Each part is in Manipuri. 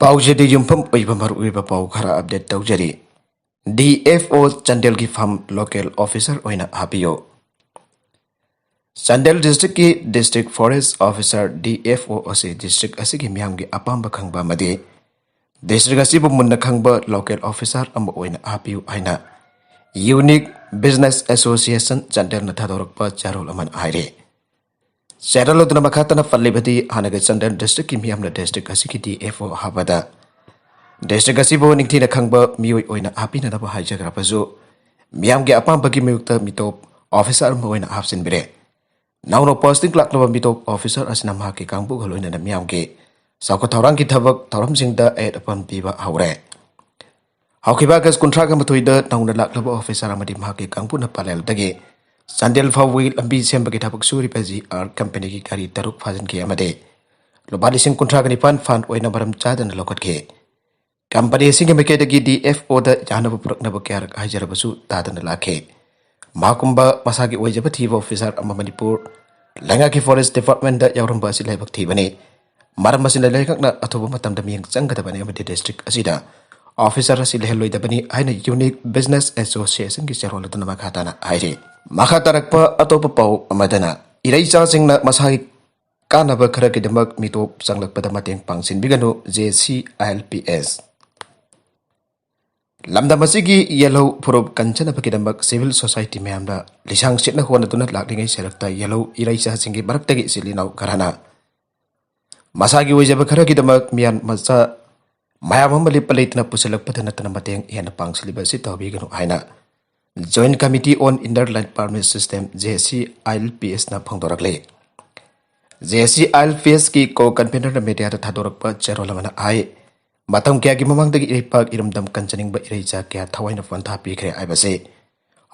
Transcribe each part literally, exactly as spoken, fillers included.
ꯄꯥꯎꯁꯤꯗꯤ ꯌꯨꯝꯐꯝ ꯑꯣꯏꯕ ꯃꯔꯨꯑꯣꯏꯕ ꯄꯥꯎ ꯈꯔ ꯑꯞꯗꯦꯠ ꯇꯧꯖꯔꯤ꯫ ꯗꯤ ꯑꯦꯐ ꯑꯣ ꯆꯥꯟꯗꯦꯜꯒꯤ ꯐꯝ ꯂꯣꯀꯦꯜ ꯑꯣꯐꯤꯁꯥꯔ ꯑꯣꯏꯅ ꯍꯥꯞꯄꯤꯌꯨ꯫ ꯆꯥꯟꯗꯦꯜ ꯗꯤꯁꯇ꯭ꯔꯤꯛꯀꯤ district forest officer, D F O, ꯑꯁꯤ ꯗꯤꯁꯇ꯭ꯔꯤꯛ ꯑꯁꯤꯒꯤ ꯃꯤꯌꯥꯝꯒꯤ ꯑꯄꯥꯝꯕ ꯈꯪꯕ ꯑꯃꯗꯤ ꯗꯤꯁꯇ꯭ꯔꯤꯛ ꯑꯁꯤꯕꯨ ꯃꯨꯟꯅ ꯈꯪꯕ ꯂꯣꯀꯦꯜ ꯑꯣꯐꯤꯁꯥꯔ ꯑꯃ ꯑꯣꯏꯅ ꯍꯥꯞꯄꯤꯌꯨ ꯍꯥꯏꯅ ꯌꯨꯅꯤꯛ ꯕꯤꯖꯤꯅꯦꯁ ꯑꯦꯁꯣꯁꯤꯌꯦꯁꯟ ꯆꯥꯟꯗꯦꯜꯅ ꯊꯥꯗꯣꯔꯛꯄ ꯆꯦꯔꯣꯜ ꯑꯃꯅ ꯍꯥꯏꯔꯤ꯫ ꯆꯦꯔꯣꯜ ꯑꯗꯨꯅ ꯃꯈꯥ ꯇꯥꯅ ꯄꯜꯂꯤꯕꯗꯤ, ꯍꯥꯟꯅꯒꯤ ꯆꯥꯟꯗꯦꯜ ꯗꯤꯁꯇ꯭ꯔꯤꯛꯀꯤ ꯃꯤꯌꯥꯝꯅ ꯗꯤꯁꯇ꯭ꯔꯤꯛ ꯑꯁꯤꯒꯤ ꯗꯤ ꯑꯦꯐ ꯑꯣ ꯍꯥꯞꯄꯗ ꯗꯤꯁꯇ꯭ꯔꯤꯛ ꯑꯁꯤꯕꯨ ꯅꯤꯡꯊꯤꯅ ꯈꯪꯕ ꯃꯤꯑꯣꯏ ꯑꯣꯏꯅ ꯍꯥꯞꯄꯤꯅꯅꯕ ꯍꯥꯏꯖꯈ꯭ꯔꯕꯁꯨ, ꯃꯤꯌꯥꯝꯒꯤ ꯑꯄꯥꯝꯕꯒꯤ ꯃꯥꯌꯣꯛꯇ ꯃꯤꯇꯣꯞ ꯑꯣꯐꯤꯁꯥꯔ ꯑꯃ ꯑꯣꯏꯅ ꯍꯥꯞꯆꯤꯟꯕꯤꯔꯦ꯫ ꯅꯧꯅ ꯄꯣꯁꯇꯤꯡ ꯂꯥꯛꯂꯕ ꯃꯤꯇꯣꯞ ꯑꯣꯐꯤꯁꯥꯔ ꯑꯁꯤꯅ ꯃꯍꯥꯛꯀꯤ ꯀꯥꯡꯕꯨꯒ ꯂꯣꯏꯅꯅ ꯃꯤꯌꯥꯝꯒꯤ ꯆꯥꯎꯈꯠ ꯊꯧꯔꯥꯡꯒꯤ ꯊꯕꯛ ꯊꯧꯔꯝꯁꯤꯡꯗ ꯑꯌꯦꯠ ꯑꯄꯟ ꯄꯤꯕ ꯍꯧꯔꯦ꯫ ꯍꯧꯈꯤꯕ ꯑꯥꯒꯁ ꯀꯨꯟꯊ꯭ꯔꯥꯒ ꯃꯥꯊꯣꯏꯗ ꯅꯧꯅ ꯂꯥꯛꯂꯕ ꯑꯣꯐꯤꯁꯥꯔ ꯑꯃꯗꯤ ꯃꯍꯥꯛꯀꯤ ꯀꯥꯡꯕꯨꯅ ꯄꯂꯦꯜꯗꯒꯤ ꯆꯥꯟꯗꯦꯜ ꯐꯥꯎꯕꯒꯤ ꯂꯝꯕꯤ ꯁꯦꯝꯕꯒꯤ ꯊꯕꯛ ꯁꯨꯔꯤꯕ ꯖꯤ ꯑꯥꯔ ꯀꯝꯄꯦꯅꯤꯒꯤ ꯒꯥꯔꯤ ꯇꯔꯨꯛ ꯐꯥꯖꯤꯟꯈꯤ ꯑꯃꯗꯤ ꯂꯨꯄꯥ ꯂꯤꯁꯤꯡ ꯀꯨꯟꯊ꯭ꯔꯥꯒ ꯅꯤꯄꯥꯟ ꯐꯥꯏꯟ ꯑꯣꯏꯅ ꯃꯔꯝ ꯆꯥꯗꯅ ꯂꯧꯈꯠꯈꯤ꯫ ꯀꯝꯄꯅꯤ ꯑꯁꯤꯒꯤ ꯃꯥꯏꯀꯩꯗꯒꯤ ꯗꯤ ꯑꯦꯐ ꯑꯣꯗ ꯌꯥꯅꯕ ꯄꯨꯔꯛꯅꯕ ꯀꯌꯥꯔꯛ ꯍꯥꯏꯖꯔꯕꯁꯨ ꯇꯥꯗꯅ ꯂꯥꯛꯈꯤ꯫ ꯃꯍꯥꯛꯀꯨꯝꯕ ꯃꯁꯥꯒꯤ ꯑꯣꯏꯖꯕ ꯊꯤꯕ ꯑꯣꯐꯤꯁꯥꯔ ꯑꯃ ꯃꯅꯤꯄꯨꯔ ꯂꯩꯉꯥꯛꯀꯤ ꯐꯣꯔꯦꯁ ꯗꯤꯄꯥꯔꯠꯃꯦꯟꯗ ꯌꯥꯎꯔꯝꯕ ꯑꯁꯤ ꯂꯥꯏꯕꯛ ꯊꯤꯕꯅꯤ꯫ ꯃꯔꯝ ꯑꯁꯤꯅ ꯂꯩꯉꯥꯛꯅ ꯑꯊꯨꯕ ꯃꯇꯝꯗ ꯃꯤꯠꯌꯦꯡ ꯆꯪꯒꯗꯕꯅꯤ ꯑꯃꯗꯤ ꯗꯤꯁꯇ꯭ꯔꯤꯛ ꯑꯁꯤꯗ ꯑꯣꯐꯤꯁꯥꯔ ꯑꯁꯤ ꯂꯩꯍꯜꯂꯣꯏꯗꯕꯅꯤ ꯍꯥꯏꯅ ꯌꯨꯅꯤꯛ ꯕꯤꯖꯤꯅꯦꯁ ꯑꯦꯁꯣꯁꯤꯌꯦꯁꯟꯒꯤ ꯆꯦꯔꯣꯜ ꯑꯗꯨꯅ ꯃꯈꯥ ꯇꯥꯅ ꯍꯥꯏꯔꯤ꯫ ꯃꯈꯥ ꯇꯥꯔꯛꯄ ꯑꯇꯣꯞꯄ ꯄꯥꯎ ꯑꯃꯗꯅ, ꯏꯔꯩꯆꯥꯁꯤꯡꯅ ꯃꯁꯥꯒꯤ ꯀꯥꯟꯅꯕ ꯈꯔꯒꯤꯗꯃꯛ ꯃꯤꯇꯣꯞ ꯆꯪꯂꯛꯄꯗ ꯃꯇꯦꯡ ꯄꯥꯡꯁꯤꯟꯕꯤꯒꯅꯨ, J C I L P S. ꯂꯝꯗꯝ ꯑꯁꯤꯒꯤ ꯌꯦꯜꯍꯧ ꯐꯨꯔꯨꯞ ꯀꯟꯖꯅꯕꯒꯤꯗꯃꯛ ꯁꯤꯚꯤꯜ ꯁꯣꯁꯥꯏꯇꯤ ꯃꯌꯥꯝꯅ ꯂꯤꯁꯥꯡ ꯁꯤꯠꯅ ꯍꯣꯠꯅꯗꯨꯅ ꯂꯥꯛꯂꯤꯉꯩ ꯁꯦꯔꯛꯇ ꯌꯦꯜꯍꯧ ꯏꯔꯩꯆꯥꯁꯤꯡꯒꯤ ꯃꯔꯛꯇꯒꯤ ꯏꯆꯤꯜ ꯏꯅꯥꯎ ꯈꯔꯅ ꯃꯁꯥꯒꯤ ꯑꯣꯏꯖꯕ ꯈꯔꯒꯤꯗꯃꯛ ꯃꯤꯌꯥꯝ ꯃꯆꯥ ꯃꯌꯥꯝ ꯑꯃ ꯂꯦꯞꯄ ꯂꯩꯇꯅ ꯄꯨꯁꯤꯜꯂꯛꯄꯗ ꯅꯠꯇꯅ ꯃꯇꯦꯡ ꯍꯦꯟꯅ ꯄꯥꯡꯁꯤꯜꯂꯤꯕ ꯑꯁꯤ ꯇꯧꯕꯤꯒꯅꯨ ꯍꯥꯏꯅ Joint Committee on Inner Line Permit System, J C I L P ꯑꯦꯁꯅ ꯐꯣꯡꯗꯣꯔꯛꯂꯤ꯫ J C I L P ꯑꯦꯁꯀꯤ ꯀꯣ ꯀꯟꯚꯤꯅꯔꯅ ꯃꯦꯗꯤꯌꯥꯗ ꯊꯥꯗꯣꯔꯛꯄ ꯆꯦꯔꯣꯜ ꯑꯃꯅ ꯍꯥꯏ, ꯃꯇꯝ ꯀꯌꯥꯒꯤ ꯃꯃꯥꯡꯗꯒꯤ ꯏꯔꯩꯄꯥꯛ ꯏꯔꯝꯗꯝ ꯀꯟꯖꯅꯤꯡꯕ ꯏꯔꯩꯆꯥ ꯀꯌꯥ ꯊꯋꯥꯏꯅ ꯄꯣꯟꯊꯥ ꯄꯤꯈ꯭ꯔꯦ ꯍꯥꯏꯕꯁꯤ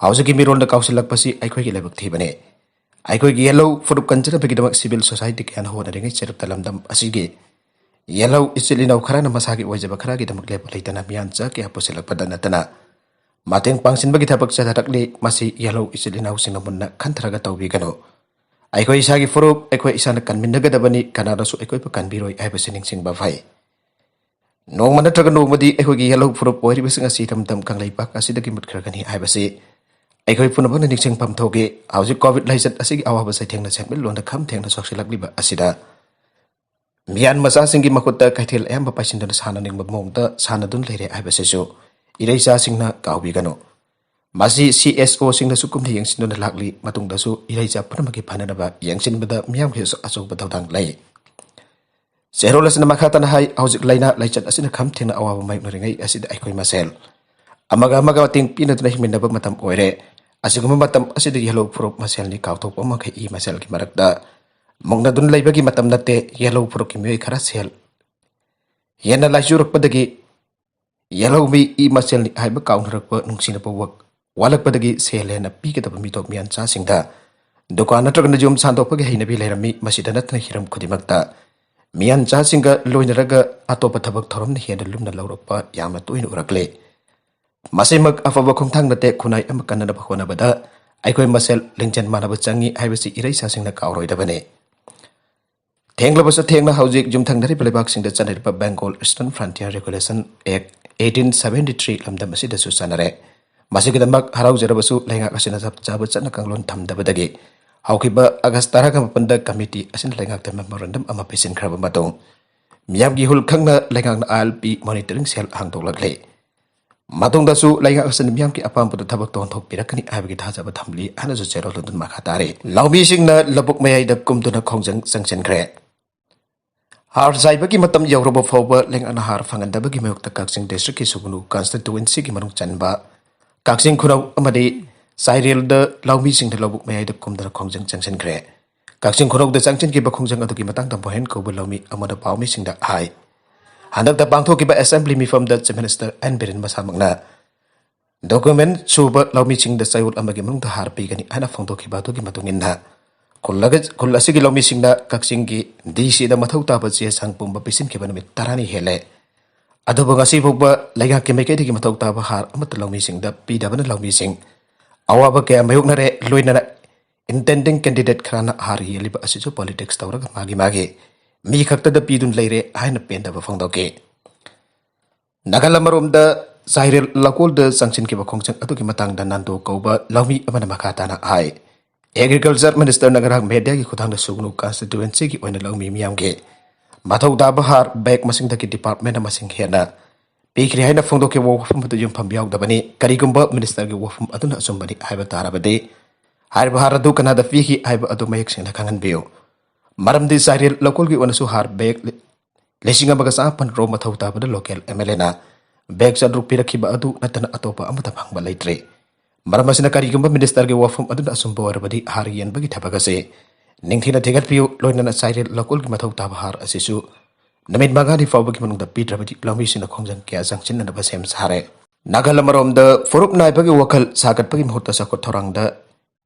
ꯍꯧꯖꯤꯛꯀꯤ ꯃꯤꯔꯣꯜꯗ ꯀꯥꯎꯁꯤꯜꯂꯛꯄꯁꯤ ꯑꯩꯈꯣꯏꯒꯤ ꯂꯥꯏꯕꯛ ꯊꯤꯕꯅꯤ꯫ ꯑꯩꯈꯣꯏꯒꯤ ꯌꯦꯜꯍꯧ ꯐꯨꯔꯨꯞ ꯀꯟꯖꯅꯕꯒꯤꯗꯃꯛ ꯁꯤꯚꯤꯜ ꯁꯣꯁꯥꯏꯇꯤ ꯀꯌꯥꯅ ꯍꯣꯠꯅꯔꯤꯉꯩ ꯆꯦꯔꯛꯇ ꯂꯝꯗꯝ ꯑꯁꯤꯒꯤ ꯌꯦꯜꯍꯧ ꯏꯆꯤꯜ ꯏꯅꯥꯎ ꯈꯔꯅ ꯃꯁꯥꯒꯤ ꯑꯣꯏꯖꯕ ꯈꯔꯒꯤꯗꯃꯛ ꯂꯦꯞꯄ ꯂꯩꯇꯅ ꯃꯤꯌꯥꯟꯆꯥ ꯀꯌꯥ ꯄꯨꯁꯤꯜꯂꯛꯄꯗ ꯅꯠꯇꯅ ꯃꯇꯦꯡ ꯄꯥꯡꯁꯤꯟꯕꯒꯤ ꯊꯕꯛ ꯆꯠꯊꯔꯛꯂꯤ꯫ ꯃꯁꯤ ꯌꯦꯜꯍꯧ ꯏꯆꯤꯜ ꯏꯅꯥꯎꯁꯤꯡꯅ ꯃꯨꯟꯅ ꯈꯟꯊꯔꯒ ꯇꯧꯕꯤꯒꯅꯨ꯫ ꯑꯩꯈꯣꯏ ꯏꯁꯥꯒꯤ ꯐꯨꯔꯨꯞ ꯑꯩꯈꯣꯏ ꯏꯁꯥꯅ ꯀꯟꯃꯤꯟꯅꯒꯗꯕꯅꯤ, ꯀꯅꯥꯅꯁꯨ ꯑꯩꯈꯣꯏꯕꯨ ꯀꯟꯕꯤꯔꯣꯏ ꯍꯥꯏꯕꯁꯤ ꯅꯤꯡꯁꯤꯡꯕ ꯐꯩ꯫ ꯅꯣꯡꯃ ꯅꯠꯇ꯭ꯔꯒ ꯅꯣꯡꯃꯗꯤ ꯑꯩꯈꯣꯏꯒꯤ ꯌꯦꯜꯍꯧ ꯐꯨꯔꯨꯞ ꯑꯣꯏꯔꯤꯕꯁꯤꯡ ꯑꯁꯤ ꯏꯔꯝꯗꯝ ꯀꯪꯂꯩꯄꯥꯛ ꯑꯁꯤꯗꯒꯤ ꯃꯨꯠꯈ꯭ꯔꯒꯅꯤ ꯍꯥꯏꯕꯁꯤ ꯑꯩꯈꯣꯏ ꯄꯨꯝꯅꯃꯛꯅ ꯅꯤꯡꯁꯤꯡꯐꯝ ꯊꯣꯛꯏ꯫ ꯍꯧꯖꯤꯛ ꯀꯣꯚꯤꯗ ꯂꯥꯏꯆꯠ ꯑꯁꯤꯒꯤ ꯑꯋꯥꯕ ꯆꯩꯊꯦꯡꯅ ꯁꯦꯟꯃꯤꯠꯂꯣꯟꯗ ꯈꯝ ꯊꯦꯡꯅ ꯁꯣꯛꯆꯤꯜꯂꯛꯂꯤꯕ ꯑꯁꯤꯗ ꯃꯤꯌꯥꯟ ꯃꯆꯥꯁꯤꯡꯒꯤ ꯃꯈꯨꯠꯇ ꯀꯩꯊꯦꯜ ꯑꯌꯥꯝꯕ ꯄꯥꯏꯁꯤꯟꯗꯨꯅ ꯁꯥꯟꯅꯅꯤꯡꯕ ꯃꯑꯣꯡꯗ ꯁꯥꯟꯅꯗꯨꯅ ꯂꯩꯔꯦ ꯍꯥꯏꯕꯁꯤꯁꯨ ꯏꯔꯩꯆꯥꯁꯤꯡꯅ ꯀꯥꯎꯕꯤꯒꯅꯨ꯫ ꯃꯁꯤ ꯁꯤ ꯑꯦꯁ ꯑꯣꯁꯤꯡꯅꯁꯨ ꯀꯨꯞꯅ ꯌꯦꯡꯁꯤꯟꯗꯨꯅ ꯂꯥꯛꯂꯤ꯫ ꯃꯇꯨꯡꯗꯁꯨ ꯏꯔꯩꯆꯥ ꯄꯨꯝꯅꯃꯛꯀꯤ ꯐꯅꯅꯕ ꯌꯦꯡꯁꯤꯟꯕꯗ ꯃꯤꯌꯥꯝꯒꯤꯁꯨ ꯑꯆꯧꯕ ꯊꯧꯗꯥꯡ ꯂꯩ꯫ ꯆꯦꯔꯣꯜ ꯑꯁꯤꯅ ꯃꯈꯥ ꯇꯥꯅ ꯍꯥꯏ, ꯍꯧꯖꯤꯛ ꯂꯥꯏꯅꯥ ꯂꯥꯏꯆꯠ ꯑꯁꯤꯅ ꯈꯝ ꯊꯦꯡꯅ ꯑꯋꯥꯕ ꯃꯥꯌꯣꯛꯅꯔꯤꯉꯩ ꯑꯁꯤꯗ ꯑꯩꯈꯣꯏ ꯃꯁꯦꯜ ꯑꯃꯒ ꯑꯃꯒ ꯃꯇꯦꯡ ꯄꯤꯅꯗꯨꯅ ꯍꯤꯡꯃꯤꯟꯅꯕ ꯃꯇꯝ ꯑꯣꯏꯔꯦ꯫ ꯑꯁꯤꯒꯨꯝꯕ ꯃꯇꯝ ꯑꯁꯤꯗ ꯌꯦꯜꯍꯧ ꯐꯨꯔꯨꯞ ꯃꯁꯦꯜꯅꯤ ꯀꯥꯎꯊꯣꯛꯄ ꯃꯈꯩ ꯏ ꯃꯁꯦꯜꯒꯤ ꯃꯔꯛꯇ ꯃꯨꯛꯅꯗꯨꯅ ꯂꯩꯕꯒꯤ ꯃꯇꯝ ꯅꯠꯇꯦ꯫ ꯌꯦꯜꯍꯧ ꯐꯨꯔꯨꯞꯀꯤ ꯃꯤꯑꯣꯏ ꯈꯔ ꯁꯦꯜ ꯍꯦꯟꯅ ꯂꯥꯏꯆꯨꯔꯛꯄꯗꯒꯤ ꯌꯦꯜꯍꯧ ꯃꯤ ꯏ ꯃꯁꯦꯜꯅꯤ ꯍꯥꯏꯕ ꯀꯥꯎꯅꯔꯛꯄ ꯅꯨꯡꯁꯤꯅꯕ ꯋꯛ ꯋꯥꯠꯂꯛꯄꯗꯒꯤ ꯁꯦꯜ ꯍꯦꯟꯅ ꯄꯤꯒꯗꯕ ꯃꯤꯇꯣꯞ ꯃꯤꯌꯥꯟꯆꯥꯁꯤꯡꯗ ꯗꯨꯀꯥꯟ ꯅꯠꯇ꯭ꯔꯒꯅ ꯌꯨꯝ ꯁꯥꯟꯗꯣꯛꯄꯒꯤ ꯍꯩꯅꯕꯤ ꯂꯩꯔꯝꯃꯤ꯫ ꯃꯁꯤꯗ ꯅꯠꯇꯅ ꯍꯤꯔꯝ ꯈꯨꯗꯤꯡꯃꯛꯇ ꯃꯤꯌꯥꯟꯆꯥꯁꯤꯡꯒ ꯂꯣꯏꯅꯔꯒ ꯑꯇꯣꯞꯄ ꯊꯕꯛ ꯊꯧꯔꯝꯅ ꯍꯦꯟꯅ ꯂꯨꯝꯅ ꯂꯧꯔꯛꯄ ꯌꯥꯝꯅ ꯇꯣꯏꯅ ꯎꯔꯛꯂꯦ꯫ ꯃꯁꯤꯃꯛ ꯑꯐꯕ ꯈꯣꯡꯊꯥꯡ ꯅꯠꯇꯦ꯫ ꯈꯨꯟꯅꯥꯏ ꯑꯃ ꯀꯟꯅꯅꯕ ꯍꯣꯠꯅꯕꯗ ꯑꯩꯈꯣꯏ ꯃꯁꯦꯜ ꯂꯤꯡꯖꯦꯜ ꯃꯥꯟꯅꯕ ꯆꯪꯏ ꯍꯥꯏꯕꯁꯤ ꯏꯔꯩꯆꯥꯁꯤꯡꯅ ꯀꯥꯎꯔꯣꯏꯗꯕꯅꯤ꯫ ꯊꯦꯡꯂꯕꯁꯨ ꯊꯦꯡꯅ ꯍꯧꯖꯤꯛ ꯌꯨꯝꯊꯪꯅꯔꯤꯕ ꯂꯩꯕꯥꯛꯁꯤꯡꯗ ꯆꯠꯅꯔꯤꯕ Bengal Eastern Frontier Regulation Act eighteen seventy three ꯂꯝꯗꯝ ꯑꯁꯤꯗꯁꯨ ꯆꯠꯅꯔꯦ꯫ ꯃꯁꯤꯒꯤꯗꯃꯛ ꯍꯔꯥꯎꯖꯔꯕꯁꯨ ꯂꯩꯉꯥꯛ ꯑꯁꯤꯅ ꯆꯞ ꯆꯥꯕ ꯆꯠꯅ ꯀꯥꯡꯂꯣꯟ ꯊꯝꯗꯕꯗꯒꯤ ꯍꯧꯈꯤꯕ ꯑꯥꯒꯁ ꯇꯔꯥꯒ ꯃꯥꯄꯟꯗ ꯀꯃꯤꯇꯤ ꯑꯁꯤꯅ ꯂꯩꯉꯥꯛꯇ memorandum ꯑꯃ ꯄꯤꯁꯤꯟꯈ꯭ꯔꯕ ꯃꯇꯨꯡ ꯃꯤꯌꯥꯝꯒꯤ ꯏꯍꯨꯜ ꯈꯪꯅ ꯂꯩꯉꯥꯛꯅ ILP monitoring cell ꯍꯥꯡꯗꯣꯛꯂꯛꯂꯤ꯫ ꯃꯇꯨꯡꯗꯁꯨ ꯂꯩꯉꯥꯛ ꯑꯁꯤꯅ ꯃꯤꯌꯥꯝꯒꯤ ꯑꯄꯥꯝꯕꯗ ꯊꯕꯛ ꯇꯧꯍꯟꯊꯣꯛꯄꯤꯔꯛꯀꯅꯤ ꯍꯥꯏꯕꯒꯤ ꯊꯥꯖꯕ ꯊꯝꯂꯤ ꯍꯥꯏꯅꯁꯨ ꯆꯦꯔꯣꯜ ꯑꯗꯨꯅ ꯃꯈꯥ ꯇꯥꯔꯤ꯫ ꯂꯧꯃꯤꯁꯤꯡꯅ ꯂꯧꯕꯨꯛ ꯃꯌꯥꯏꯗ ꯀꯨꯝꯗꯨꯅ ꯈꯣꯡꯖꯪ ꯆꯪꯁꯤꯟꯈ꯭ꯔꯦ꯫ ꯍꯥꯔ ꯆꯥꯏꯕꯒꯤ ꯃꯇꯝ ꯌꯧꯔꯕ ꯐꯥꯎꯕ ꯂꯩꯉꯥꯛꯅ ꯍꯥꯔ ꯐꯪꯍꯟꯗꯕꯒꯤ ꯃꯥꯌꯣꯛꯇ ꯀꯛꯆꯤꯡ districtꯀꯤ ꯁꯨꯒꯅꯨ constituencyꯒꯤ ꯃꯅꯨꯡ ꯆꯟꯕ ꯀꯛꯆꯤꯡ ꯈꯨꯅꯧ ꯑꯃꯗꯤ ꯆꯥꯏꯔꯦꯜꯗ ꯂꯧꯃꯤꯁꯤꯡꯅ ꯂꯧꯕꯨꯛ ꯃꯌꯥꯏꯗ ꯀꯨꯝꯗꯨꯅ ꯈꯣꯡꯖꯪ ꯆꯪꯁꯤꯟꯈ꯭ꯔꯦ꯫ ꯀꯛꯆꯤꯡ ꯈꯨꯅꯧꯗ ꯆꯪꯁꯤꯟꯈꯤꯕ ꯈꯣꯡꯖꯪ ꯑꯗꯨꯒꯤ ꯃꯇꯥꯡꯗ ꯃꯣꯍꯦꯟ ꯀꯧꯕ ꯂꯧꯃꯤ ꯑꯃꯅ ꯄꯥꯎꯃꯤꯁꯤꯡꯗ ꯍꯥꯏ꯫ ꯍꯟꯗꯛꯇ ꯄꯥꯡꯊꯣꯛꯈꯤꯕ assembly ꯃꯤꯐꯝꯗ Chief Minister ꯑꯦꯟ ꯕꯤꯔꯦꯟ ꯃꯁꯥꯃꯛꯅ document ꯁꯨꯕ ꯂꯧꯃꯤꯁꯤꯡꯗ ꯆꯌꯣꯜ ꯑꯃꯒꯤ ꯃꯅꯨꯡꯗ ꯍꯥꯔ ꯄꯤꯒꯅꯤ ꯍꯥꯏꯅ ꯐꯣꯡꯗꯣꯛꯈꯤꯕ ꯑꯗꯨꯒꯤ ꯃꯇꯨꯡ ꯏꯟꯅ ꯈꯨꯜ ꯑꯒ-, ꯈꯨꯜ ꯑꯁꯤꯒꯤ ꯂꯧꯃꯤꯁꯤꯡꯅ ꯀꯛꯆꯤꯡꯒꯤ DCꯗ ꯃꯊꯧ ꯇꯥꯕ ꯆꯦ ꯆꯥꯡ ꯄꯨꯝꯕ ꯄꯤꯁꯤꯟꯈꯤꯕ ꯅꯨꯃꯤꯠ ꯇꯔꯥꯅꯤ ꯍꯦꯜꯂꯦ꯫ ꯑꯗꯨꯕꯨ ꯉꯁꯤ ꯐꯥꯎꯕ ꯂꯩꯉꯥꯛꯀꯤ ꯃꯥꯏꯀꯩꯗꯒꯤ ꯃꯊꯧ ꯇꯥꯕ ꯍꯥꯔ ꯑꯃꯠꯇ ꯂꯧꯃꯤꯁꯤꯡꯗ ꯄꯤꯗꯕꯅ ꯂꯧꯃꯤꯁꯤꯡ ꯑꯋꯥꯕ ꯀꯌꯥ ꯃꯥꯌꯣꯛꯅꯔꯦ꯫ ꯂꯣꯏꯅꯅ intending candidate ꯈꯔꯅ ꯍꯥꯔ ꯌꯦꯜꯂꯤꯕ ꯑꯁꯤꯁꯨ politics ꯇꯧꯔꯒ ꯃꯥꯒꯤ ꯃꯥꯒꯤ ꯃꯤ ꯈꯛꯇꯗ ꯄꯤꯗꯨꯅ ꯂꯩꯔꯦ ꯍꯥꯏꯅ ꯄꯦꯟꯗꯕ ꯐꯣꯡꯗꯣꯛꯈꯤ꯫ ꯅꯥꯒꯜ ꯑꯃꯔꯣꯝꯗ ꯆꯥꯏꯔꯦꯜ ꯂꯧꯀꯣꯜꯗ ꯆꯪꯁꯤꯟꯈꯤꯕ ꯈꯣꯡꯖꯪ ꯑꯗꯨꯒꯤ ꯃꯇꯥꯡꯗ ꯅꯥꯟꯗꯣ ꯀꯧꯕ ꯂꯧꯃꯤ ꯑꯃꯅ ꯃꯈꯥ ꯇꯥꯅ ꯍꯥꯏ꯫ Agriculture Ministerꯅ ꯉꯔꯥꯡ mediaꯒꯤ ꯈꯨꯠꯊꯥꯡꯗ ꯁꯨꯒꯅꯨ constituencyꯒꯤ ꯑꯣꯏꯅ ꯂꯧꯃꯤ ꯃꯤꯌꯥꯝꯒꯤ ꯃꯊꯧ ꯇꯥꯕ ꯍꯥꯔ bag ꯃꯁꯤꯡꯗꯒꯤ departmentꯅ ꯃꯁꯤꯡ ꯍꯦꯟꯅ ꯄꯤꯈ꯭ꯔꯦ ꯍꯥꯏꯅ ꯐꯣꯡꯗꯣꯛꯈꯤꯕ ꯋꯥꯐꯝ ꯑꯗꯨ ꯌꯨꯝꯐꯝ ꯌꯥꯎꯗꯕꯅꯤ꯫ ꯀꯔꯤꯒꯨꯝꯕ ministerꯒꯤ ꯋꯥꯐꯝ ꯑꯗꯨꯅ ꯑꯆꯨꯝꯕꯅꯤ ꯍꯥꯏꯕ ꯇꯥꯔꯕꯗꯤ, ꯍꯥꯏꯔꯤꯕ ꯍꯥꯔ ꯑꯗꯨ ꯀꯅꯥꯗ ꯄꯤꯈꯤ ꯍꯥꯏꯕ ꯑꯗꯨ ꯃꯌꯦꯛ ꯁꯦꯡꯅ ꯈꯪꯍꯟꯕꯤꯌꯨ꯫ ꯃꯔꯝꯗꯤ ꯆꯥꯏꯔꯦꯜ ꯂꯧꯀꯣꯜꯒꯤ ꯑꯣꯏꯅꯁꯨ ꯍꯥꯔ bag ꯂꯤꯁꯤꯡ ꯑꯃꯒ ꯆꯥꯃꯥꯄꯟ ꯔꯣꯝ ꯃꯊꯧ ꯇꯥꯕꯗ local MLAꯅ bag ꯆꯥꯇ꯭ꯔꯨꯛ ꯄꯤꯔꯛꯈꯤꯕ ꯑꯗꯨ ꯅꯠꯇꯅ ꯑꯇꯣꯞꯄ ꯑꯃꯠꯇ ꯐꯪꯕ ꯂꯩꯇ꯭ꯔꯤ꯫ ꯃꯔꯝ ꯑꯁꯤꯅ ꯀꯔꯤꯒꯨꯝꯕ ministerꯒꯤ ꯋꯥꯐꯝ ꯑꯗꯨꯅ ꯑꯆꯨꯝꯕ ꯑꯣꯏꯔꯕꯗꯤ ꯍꯥꯔ ꯌꯦꯟꯕꯒꯤ ꯊꯕꯛ ꯑꯁꯤ ꯅꯤꯡꯊꯤꯅ ꯊꯤꯒꯠꯄꯤꯌꯨ, ꯂꯣꯏꯅꯅ ꯆꯥꯏꯔꯦꯜ ꯂꯧꯀꯣꯜꯒꯤ ꯃꯊꯧ ꯇꯥꯕ ꯍꯥꯔ ꯑꯁꯤꯁꯨ ꯅꯨꯃꯤꯠ ꯃꯉꯥꯅꯤ ꯐꯥꯎꯕꯒꯤ ꯃꯅꯨꯡꯗ ꯄꯤꯗ꯭ꯔꯕꯗꯤ ꯂꯧꯃꯤꯁꯤꯡꯅ ꯈꯣꯡꯖꯪ ꯀꯌꯥ ꯆꯪꯁꯤꯟꯅꯅꯕ ꯁꯦꯝ ꯁꯥꯔꯦ꯫ ꯅꯥꯒꯜ ꯑꯃꯔꯣꯝꯗ ꯐꯨꯔꯨꯞ ꯅꯥꯏꯕꯒꯤ ꯋꯥꯈꯜ ꯁꯥꯒꯠꯄꯒꯤ ꯃꯍꯨꯠꯇ ꯆꯥꯎꯈꯠ ꯊꯧꯔꯥꯡꯗ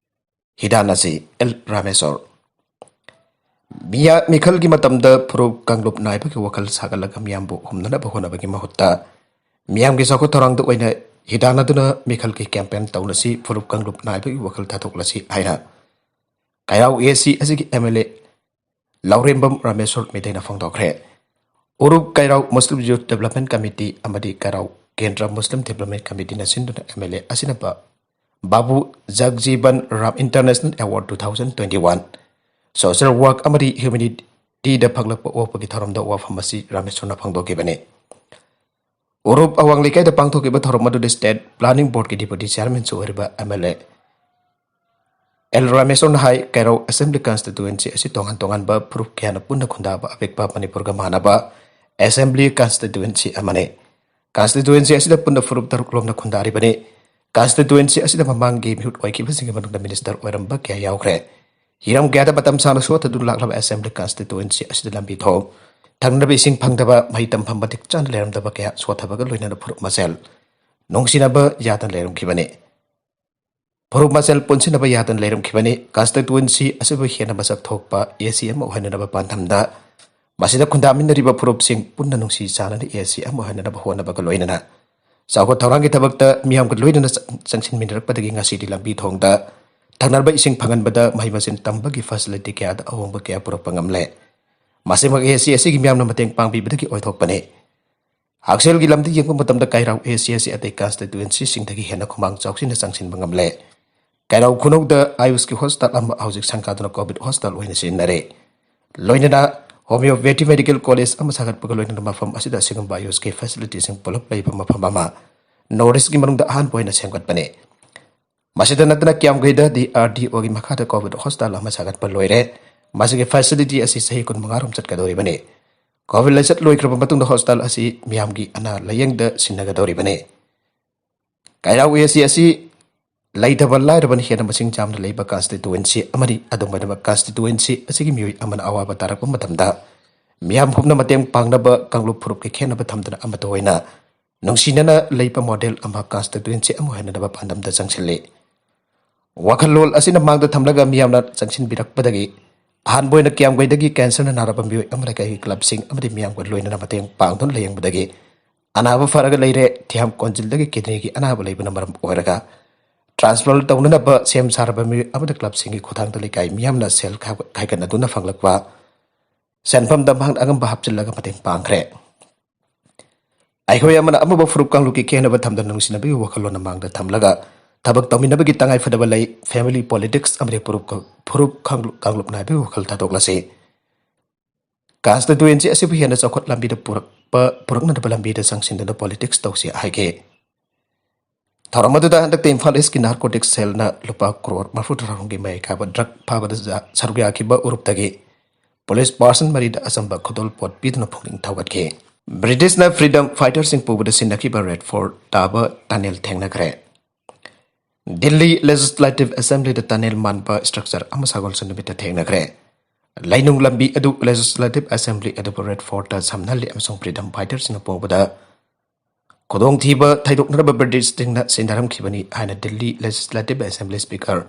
ꯍꯤꯗꯥꯟꯅꯁꯤ꯫ ꯑꯦꯜ ꯔꯥꯃꯦꯁꯣꯔ꯫ ꯃꯤꯌꯥ ꯃꯤꯈꯜꯒꯤ ꯃꯇꯝꯗ ꯐꯨꯔꯨꯞ ꯀꯥꯡꯂꯨꯞ ꯅꯥꯏꯕꯒꯤ ꯋꯥꯈꯜ ꯁꯥꯒꯠꯂꯒ ꯃꯤꯌꯥꯝꯕꯨ ꯍꯨꯝꯅꯅꯕ ꯍꯣꯠꯅꯕꯒꯤ ꯃꯍꯨꯠꯇ ꯃꯤꯌꯥꯝꯒꯤ ꯆꯥꯎꯈꯠ ꯊꯧꯔꯥꯡꯗ ꯑꯣꯏꯅ ꯍꯤꯗꯥꯟꯅꯗꯨꯅ ꯃꯤꯈꯜꯒꯤ campaign ꯇꯧꯅꯁꯤ, ꯐꯨꯔꯨꯞ ꯀꯥꯡꯂꯨꯞ ꯅꯥꯏꯕꯒꯤ ꯋꯥꯈꯜ ꯊꯥꯗꯣꯛꯂꯁꯤ ꯍꯥꯏꯅ ꯀꯩꯔꯥꯎ AC ꯑꯁꯤꯒꯤ MLA ꯂꯧꯔꯦꯝꯕꯝ Rameshwor ꯃꯩꯇꯩꯅ ꯐꯣꯡꯗꯣꯛꯈ꯭ꯔꯦ꯫ ꯎꯔꯨꯞ ꯀꯩꯔꯥꯎ Muslim Youth Development Committee ꯑꯃꯗꯤ ꯀꯩꯔꯥꯎ ꯀꯦꯟꯗ꯭ꯔ Muslim Development Committeeꯅ ꯁꯤꯟꯗꯨꯅ MLA ꯑꯁꯤꯅ ꯕꯥ-, ꯕꯥꯕꯨ ꯖꯒꯖꯤꯕꯟ Ram International Award two thousand twenty-one Social Work ꯑꯃꯗꯤ Humanityꯗ ꯐꯪꯂꯛꯄ ꯑꯣꯛꯄꯒꯤ ꯊꯧꯔꯝꯗ ꯋꯥꯐꯝ ꯑꯁꯤ ꯔꯥꯃꯦꯁꯣꯔꯅ ꯐꯣꯡꯗꯣꯛꯈꯤꯕꯅꯤ꯫ ꯎꯔꯨꯞ ꯑꯋꯥꯡ ꯂꯩꯀꯥꯏꯗ ꯄꯥꯡꯊꯣꯛꯈꯤꯕ ꯊꯧꯔꯝ ꯑꯗꯨꯗ State Planning Boardꯀꯤ Deputy Chairmanꯁꯨ ꯑꯣꯏꯔꯤꯕ MLA ꯑꯦꯜ ꯔꯥꯃꯦꯁꯣꯔꯅ ꯍꯥꯏ, ꯀꯩꯔꯧ Assembly Constituency ꯑꯁꯤ ꯇꯣꯉꯥꯟ ꯇꯣꯉꯥꯟꯕ ꯐꯨꯔꯨꯞ ꯀꯌꯥꯅ ꯄꯨꯟꯅ ꯈꯨꯟꯗꯥꯕ ꯑꯄꯤꯛꯄ ꯃꯅꯤꯄꯨꯔꯒ ꯃꯥꯟꯅꯕ Assembly Constituency ꯑꯃꯅꯤ꯫ Constituency ꯑꯁꯤꯗ ꯄꯨꯟꯅ ꯐꯨꯔꯨꯞ ꯇꯔꯨꯛ ꯂꯣꯝꯅ ꯈꯨꯟꯗꯥꯔꯤꯕꯅꯤ꯫ Constituency ꯑꯁꯤꯗ ꯃꯃꯥꯡꯒꯤ ꯃꯤꯍꯨꯠ ꯑꯣꯏꯈꯤꯕꯁꯤꯡꯒꯤ ꯃꯅꯨꯡꯗ minister ꯑꯣꯏꯔꯝꯕ ꯀꯌꯥ ꯌꯥꯎꯈ꯭ꯔꯦ꯫ ꯍꯤꯔꯝ ꯀꯌꯥꯗ ꯃꯇꯝ ꯁꯥꯡꯅ ꯁꯣꯠꯊꯗꯨꯅ ꯂꯥꯛꯂꯕ Assembly Constituency ꯑꯁꯤꯗ ꯂꯝꯕꯤ ꯊꯣꯡ, ꯊꯛꯅꯕ ꯏꯁꯤꯡ ꯐꯪꯗꯕ, ꯃꯍꯩ ꯇꯝꯐꯝ ꯃꯇꯤꯛ ꯆꯥꯅ ꯂꯩꯔꯝꯗꯕ ꯀꯌꯥ ꯁꯣꯠꯊꯕꯒ ꯂꯣꯏꯅꯅ ꯐꯨꯔꯨꯞ ꯃꯁꯦꯜ ꯅꯨꯡꯁꯤꯅꯕ ꯌꯥꯗꯅ ꯂꯩꯔꯝꯈꯤꯕꯅꯤ꯫ ꯐꯨꯔꯨꯞ ꯃꯁꯦꯜ ꯄꯨꯟꯁꯤꯟꯅꯕ ꯌꯥꯗꯅ ꯂꯩꯔꯝꯈꯤꯕꯅꯤ꯫ Constituency ꯑꯁꯤꯕꯨ ꯍꯦꯟꯅ ꯃꯁꯛ ꯊꯣꯛꯄ AC ꯑꯃ ꯑꯣꯏꯍꯟꯅꯅꯕ ꯄꯥꯟꯗꯝꯗ ꯃꯁꯤꯗ ꯈꯨꯟꯗꯥꯃꯤꯟꯅꯔꯤꯕ ꯐꯨꯔꯨꯞꯁꯤꯡ ꯄꯨꯟꯅ ꯅꯨꯡꯁꯤ ꯆꯥꯟꯅꯅ AC ꯑꯃ ꯑꯣꯏꯍꯟꯅꯅꯕ ꯍꯣꯠꯅꯕꯒ ꯂꯣꯏꯅꯅ ꯆꯥꯎꯈꯠ ꯊꯧꯔꯥꯡꯒꯤ ꯊꯕꯛꯇ ꯃꯤꯌꯥꯝꯒ ꯂꯣꯏꯅꯅ ꯆ-, ꯆꯪꯁꯤꯟꯃꯤꯟꯅꯔꯛꯄꯗꯒꯤ ꯉꯁꯤꯗꯤ ꯂꯝꯕꯤ ꯊꯣꯡꯗ, ꯊꯛꯅꯕ ꯏꯁꯤꯡ ꯐꯪꯍꯟꯕꯗ, ꯃꯍꯩ ꯃꯁꯤꯡ ꯇꯝꯕꯒꯤ facility ꯀꯌꯥꯗ ꯑꯍꯣꯡꯕ ꯀꯌꯥ ꯄꯨꯔꯛꯄ ꯉꯝꯂꯦ꯫ ꯃꯁꯤꯃꯛ AC ꯑꯁꯤꯒꯤ ꯃꯤꯌꯥꯝꯅ ꯃꯇꯦꯡ ꯄꯥꯡꯕꯤꯕꯗꯒꯤ ꯑꯣꯏꯊꯣꯛꯄꯅꯤ꯫ ꯍꯛꯁꯦꯜꯒꯤ ꯂꯝꯗ ꯌꯦꯡꯕ ꯃꯇꯝꯗ ꯀꯩꯔꯥꯎ ꯑꯦ ꯁꯤ ꯑꯁꯤ ꯑꯇꯩ ꯀꯟꯁꯇꯤꯇ꯭ꯋꯦꯟꯁꯤꯁꯤꯡꯗꯒꯤ ꯍꯦꯟꯅ ꯈꯨꯃꯥꯡ ꯆꯥꯎꯁꯤꯟꯅ ꯆꯪꯁꯤꯟꯕ ꯉꯝꯂꯦ꯫ ꯀꯩꯔꯥꯎ ꯈꯨꯅꯧꯗ ꯑꯥꯌꯨꯁꯀꯤ ꯍꯣꯁꯄꯤꯇꯥꯜ ꯑꯃ ꯍꯧꯖꯤꯛ ꯁꯪꯒꯥꯗꯨꯅ ꯀꯣꯚꯤꯗ ꯍꯣꯁꯄꯤꯇꯥꯜ ꯑꯣꯏꯅ ꯁꯤꯖꯤꯟꯅꯔꯦ꯫ ꯂꯣꯏꯅꯅ ꯍꯣꯃꯤꯌꯣꯄꯦꯊꯤ ꯃꯦꯗꯤꯀꯦꯜ ꯀꯣꯂꯦꯖ ꯑꯃ ꯁꯥꯒꯠꯄꯒ ꯂꯣꯏꯅꯅ ꯃꯐꯝ ꯑꯁꯤꯗ ꯑꯁꯤꯒꯨꯝꯕ ꯑꯥꯌꯨꯁꯀꯤ ꯐꯦꯁꯤꯂꯤꯇꯤꯁꯤꯡ ꯄꯨꯂꯞ ꯂꯩꯕ ꯃꯐꯝ ꯑꯃ ꯅꯣꯔꯠ ꯏꯁꯀꯤ ꯃꯅꯨꯡꯗ ꯑꯍꯥꯟꯕ ꯑꯣꯏꯅ ꯁꯦꯝꯒꯠꯄꯅꯤ꯫ ꯃꯁꯤꯗ ꯅꯠꯇꯅ ꯀꯤꯌꯥꯝꯒꯩꯗ ꯗꯤ ꯑꯥꯔ ꯗꯤ ꯑꯣꯒꯤ ꯃꯈꯥꯗ ꯀꯣꯚꯤꯗ ꯍꯣꯁꯄꯤꯇꯥꯜ ꯑꯃ ꯁꯥꯒꯠꯄ ꯂꯣꯏꯔꯦ꯫ ꯃꯁꯤꯒꯤ ꯐꯦꯁꯤꯂꯤꯇꯤ ꯑꯁꯤ ꯆꯍꯤ ꯀꯨꯟꯃꯉꯥ ꯔꯣꯝ ꯆꯠꯀꯗꯧꯔꯤꯕꯅꯤ꯫ ꯀꯣꯚꯤꯗ ꯂꯥꯏꯆꯠ ꯂꯣꯏꯈ꯭ꯔꯕ ꯃꯇꯨꯡꯗ ꯍꯣꯁꯄꯤꯇꯥꯜ ꯑꯁꯤ ꯃꯤꯌꯥꯝꯒꯤ ꯑꯅꯥ ꯂꯥꯌꯦꯡꯗ ꯁꯤꯟꯅꯒꯗꯧꯔꯤꯕꯅꯤ꯫ ꯀꯩꯔꯥꯎ ꯑꯦ ꯁꯤ ꯑꯁꯤ ꯂꯩꯇꯕ ꯂꯥꯏꯔꯕꯅ ꯍꯦꯟꯅ ꯃꯁꯤꯡ ꯌꯥꯝꯅ ꯂꯩꯕ ꯀꯟꯁꯇꯤꯇ꯭ꯋꯦꯟꯁꯤ ꯑꯃꯅꯤ꯫ ꯑꯗꯨꯝ ꯑꯣꯏꯅꯃꯛ ꯀꯟꯁꯇꯤꯇ꯭ꯋꯦꯟꯁꯤ ꯑꯁꯤꯒꯤ ꯃꯤꯑꯣꯏ ꯑꯃꯅ ꯑꯋꯥꯕ ꯇꯥꯔꯛꯄ ꯃꯇꯝꯗ ꯃꯤꯌꯥꯝ ꯄꯨꯝꯅ ꯃꯇꯦꯡ ꯄꯥꯡꯅꯕ ꯀꯥꯡꯂꯨꯞ ꯐꯨꯔꯨꯞꯀꯤ ꯈꯦꯠꯅꯕ ꯊꯝꯗꯅ ꯑꯃꯠꯇ ꯑꯣꯏꯅ ꯅꯨꯡꯁꯤꯅꯅ ꯂꯩꯕ ꯃꯣꯗꯦꯜ ꯑꯃ ꯀꯟꯁꯇꯤꯇ꯭ꯋꯦꯟꯁꯤ ꯑꯃ ꯑꯣꯏꯍꯟꯅꯕ ꯄꯥꯟꯗꯝꯗ ꯆꯪꯁꯤꯜꯂꯤ꯫ ꯋꯥꯈꯜꯂꯣꯟ ꯑꯁꯤꯅ ꯃꯥꯡꯗ ꯊꯝꯂꯒ ꯃꯤꯌꯥꯝꯅ ꯆꯪꯁꯤꯟꯕꯤꯔꯛꯄꯗꯒꯤ ꯑꯍꯥꯟꯕ ꯑꯣꯏꯅ ꯀꯤꯌꯥꯝꯒꯩꯗꯒꯤ ꯀꯦꯟꯁꯔꯅ ꯅꯥꯔꯕ ꯃꯤꯑꯣꯏ ꯑꯃ ꯂꯩꯀꯥꯏꯒꯤ ꯀ꯭ꯂꯕꯁꯤꯡ ꯑꯃꯗꯤ ꯃꯤꯌꯥꯝꯒ ꯂꯣꯏꯅꯅ ꯃꯇꯦꯡ ꯄꯥꯡꯗꯨꯅ ꯂꯥꯌꯦꯡꯕꯗꯒꯤ ꯑꯅꯥꯕ ꯐꯔꯒ ꯂꯩꯔꯦ꯫ ꯊꯤꯌꯥꯝ ꯀꯣꯟꯖꯤꯜꯗꯒꯤ ꯀꯤꯗꯅꯤꯒꯤ ꯑꯅꯥꯕ ꯂꯩꯕꯅ ꯃꯔꯝ ꯑꯣꯏꯔꯒ ꯇ꯭ꯔꯥꯟꯁꯄ꯭ꯂꯥꯟ ꯇꯧꯅꯅꯕ ꯁꯦꯝ ꯁꯥꯔꯕ ꯃꯤꯑꯣꯏ ꯑꯃꯗ ꯀ꯭ꯂꯕꯁꯤꯡꯒꯤ ꯈꯨꯠꯊꯥꯡꯗ ꯂꯩꯀꯥꯏ ꯃꯤꯌꯥꯝꯅ ꯁꯦꯜ ꯈꯥꯏꯕ-, ꯈꯥꯏꯒꯠꯅꯗꯨꯅ ꯐꯪꯂꯛꯄ ꯁꯦꯟꯐꯝꯗ ꯃꯍꯥꯛꯅ ꯑꯉꯝꯕ ꯍꯥꯞꯆꯤꯜꯂꯒ ꯃꯇꯦꯡ ꯄꯥꯡꯈ꯭ꯔꯦ꯫ ꯑꯩꯈꯣꯏ ꯑꯃꯅ ꯑꯃꯕꯨ ꯐꯨꯔꯨꯞ ꯀꯥꯡꯂꯨꯞꯀꯤ ꯈꯦꯠꯅꯕ ꯊꯝꯗꯅ ꯅꯨꯡꯁꯤꯅꯕꯒꯤ ꯋꯥꯈꯜꯂꯣꯟ ꯃꯥꯡꯗ ꯊꯝꯂꯒ ꯊꯕꯛ ꯇꯧꯃꯤꯟꯅꯕꯒꯤ ꯇꯉꯥꯏꯐꯗꯕ ꯂꯩ꯫ ꯐꯦꯃꯤꯂꯤ ꯄꯣꯂꯤꯇꯤꯛꯁ ꯑꯃꯗꯤ ꯐꯨꯔꯨꯞ ꯀ-, ꯐꯨꯔꯨꯞ ꯀꯥꯡꯂꯨꯞ, ꯀꯥꯡꯂꯨꯞ ꯅꯥꯏꯕꯒꯤ ꯋꯥꯈꯜ ꯊꯥꯗꯣꯛꯂꯁꯤ꯫ ꯀꯟꯁꯇꯤꯇ꯭ꯋꯦꯟꯁꯤ ꯑꯁꯤꯕꯨ ꯍꯦꯟꯅ ꯆꯥꯎꯈꯠ ꯂꯝꯕꯤꯗ ꯄꯨꯔꯛꯄ, ꯄꯨꯔꯛꯅꯅꯕ ꯂꯝꯕꯤꯗ ꯆꯪꯁꯤꯟꯗꯨꯅ ꯄꯣꯂꯤꯇꯤꯛꯁ ꯇꯧꯁꯤ ꯍꯥꯏꯈꯤ꯫ ꯊꯧꯔꯝ ꯑꯗꯨꯗ ꯍꯟꯗꯛꯇ ꯏꯝꯐꯥꯜ ꯏꯁꯀꯤ ꯅꯥꯔꯀꯣꯇꯤꯛꯁ ꯁꯦꯜꯅ ꯂꯨꯄꯥ ꯀ꯭ꯔꯣꯔ ꯃꯔꯤꯐꯨꯇꯔꯥ ꯔꯣꯝꯒꯤ ꯃꯌꯥꯏ ꯀꯥꯕ ꯗ꯭ꯔꯒ ꯐꯥꯕꯗ ꯖ-, ꯁꯔꯨꯛ ꯌꯥꯈꯤꯕ ꯎꯔꯨꯞꯇꯒꯤ ꯄꯨꯂꯤꯁ ꯄꯥꯔꯁꯟ ꯃꯔꯤꯗ ꯑꯆꯝꯕ ꯈꯨꯗꯣꯜꯄꯣꯠ ꯄꯤꯗꯨꯅ ꯄꯨꯛꯅꯤꯡ ꯊꯧꯒꯠꯈꯤ꯫ ꯕ꯭ꯔꯤꯇꯤꯁꯅ ꯐ꯭ꯔꯤꯗꯝ ꯐꯥꯏꯇꯔꯁꯤꯡ ꯄꯨꯕꯗ ꯁꯤꯖꯤꯟꯅꯈꯤꯕ ꯔꯦꯗ ꯐꯣꯔꯠ ꯇꯥꯕ ꯇꯅꯦꯜ ꯊꯦꯡꯅꯈ꯭ꯔꯦ꯫ ꯗꯤꯜꯂꯤ ꯂꯦꯖꯤꯁꯂꯦꯇꯤꯚ ꯑꯦꯁꯦꯝꯕ꯭ꯂꯤꯗ ꯇꯅꯦꯜ ꯃꯥꯟꯕ ꯁ꯭ꯇ꯭ꯔꯛꯆꯔ ꯑꯃ ꯁꯒꯣꯜꯁꯦꯟ ꯅꯨꯃꯤꯠꯇ ꯊꯦꯡꯅꯈ꯭ꯔꯦ꯫ ꯂꯩꯅꯨꯡ ꯂꯝꯕꯤ ꯑꯗꯨ ꯂꯦꯖꯤꯁꯂꯦꯇꯤꯚ ꯑꯦꯁꯦꯝꯕ꯭ꯂꯤ ꯑꯗꯨꯕꯨ ꯔꯦꯗ ꯐꯣꯔꯠꯇ ꯁꯝꯅꯍꯜꯂꯤ ꯑꯃꯁꯨꯡ ꯐ꯭ꯔꯤꯗꯝ ꯐꯥꯏꯇꯔꯁꯤꯡꯅ ꯄꯨꯕꯗ ꯈꯨꯗꯣꯡꯊꯤꯕ ꯊꯩꯗꯣꯛꯅꯔꯕ ꯕ꯭ꯔꯤꯇꯤꯁꯁꯤꯡꯅ ꯁꯤꯟꯅꯔꯝꯈꯤꯕꯅꯤ ꯍꯥꯏꯅ Delhi legislative assembly speaker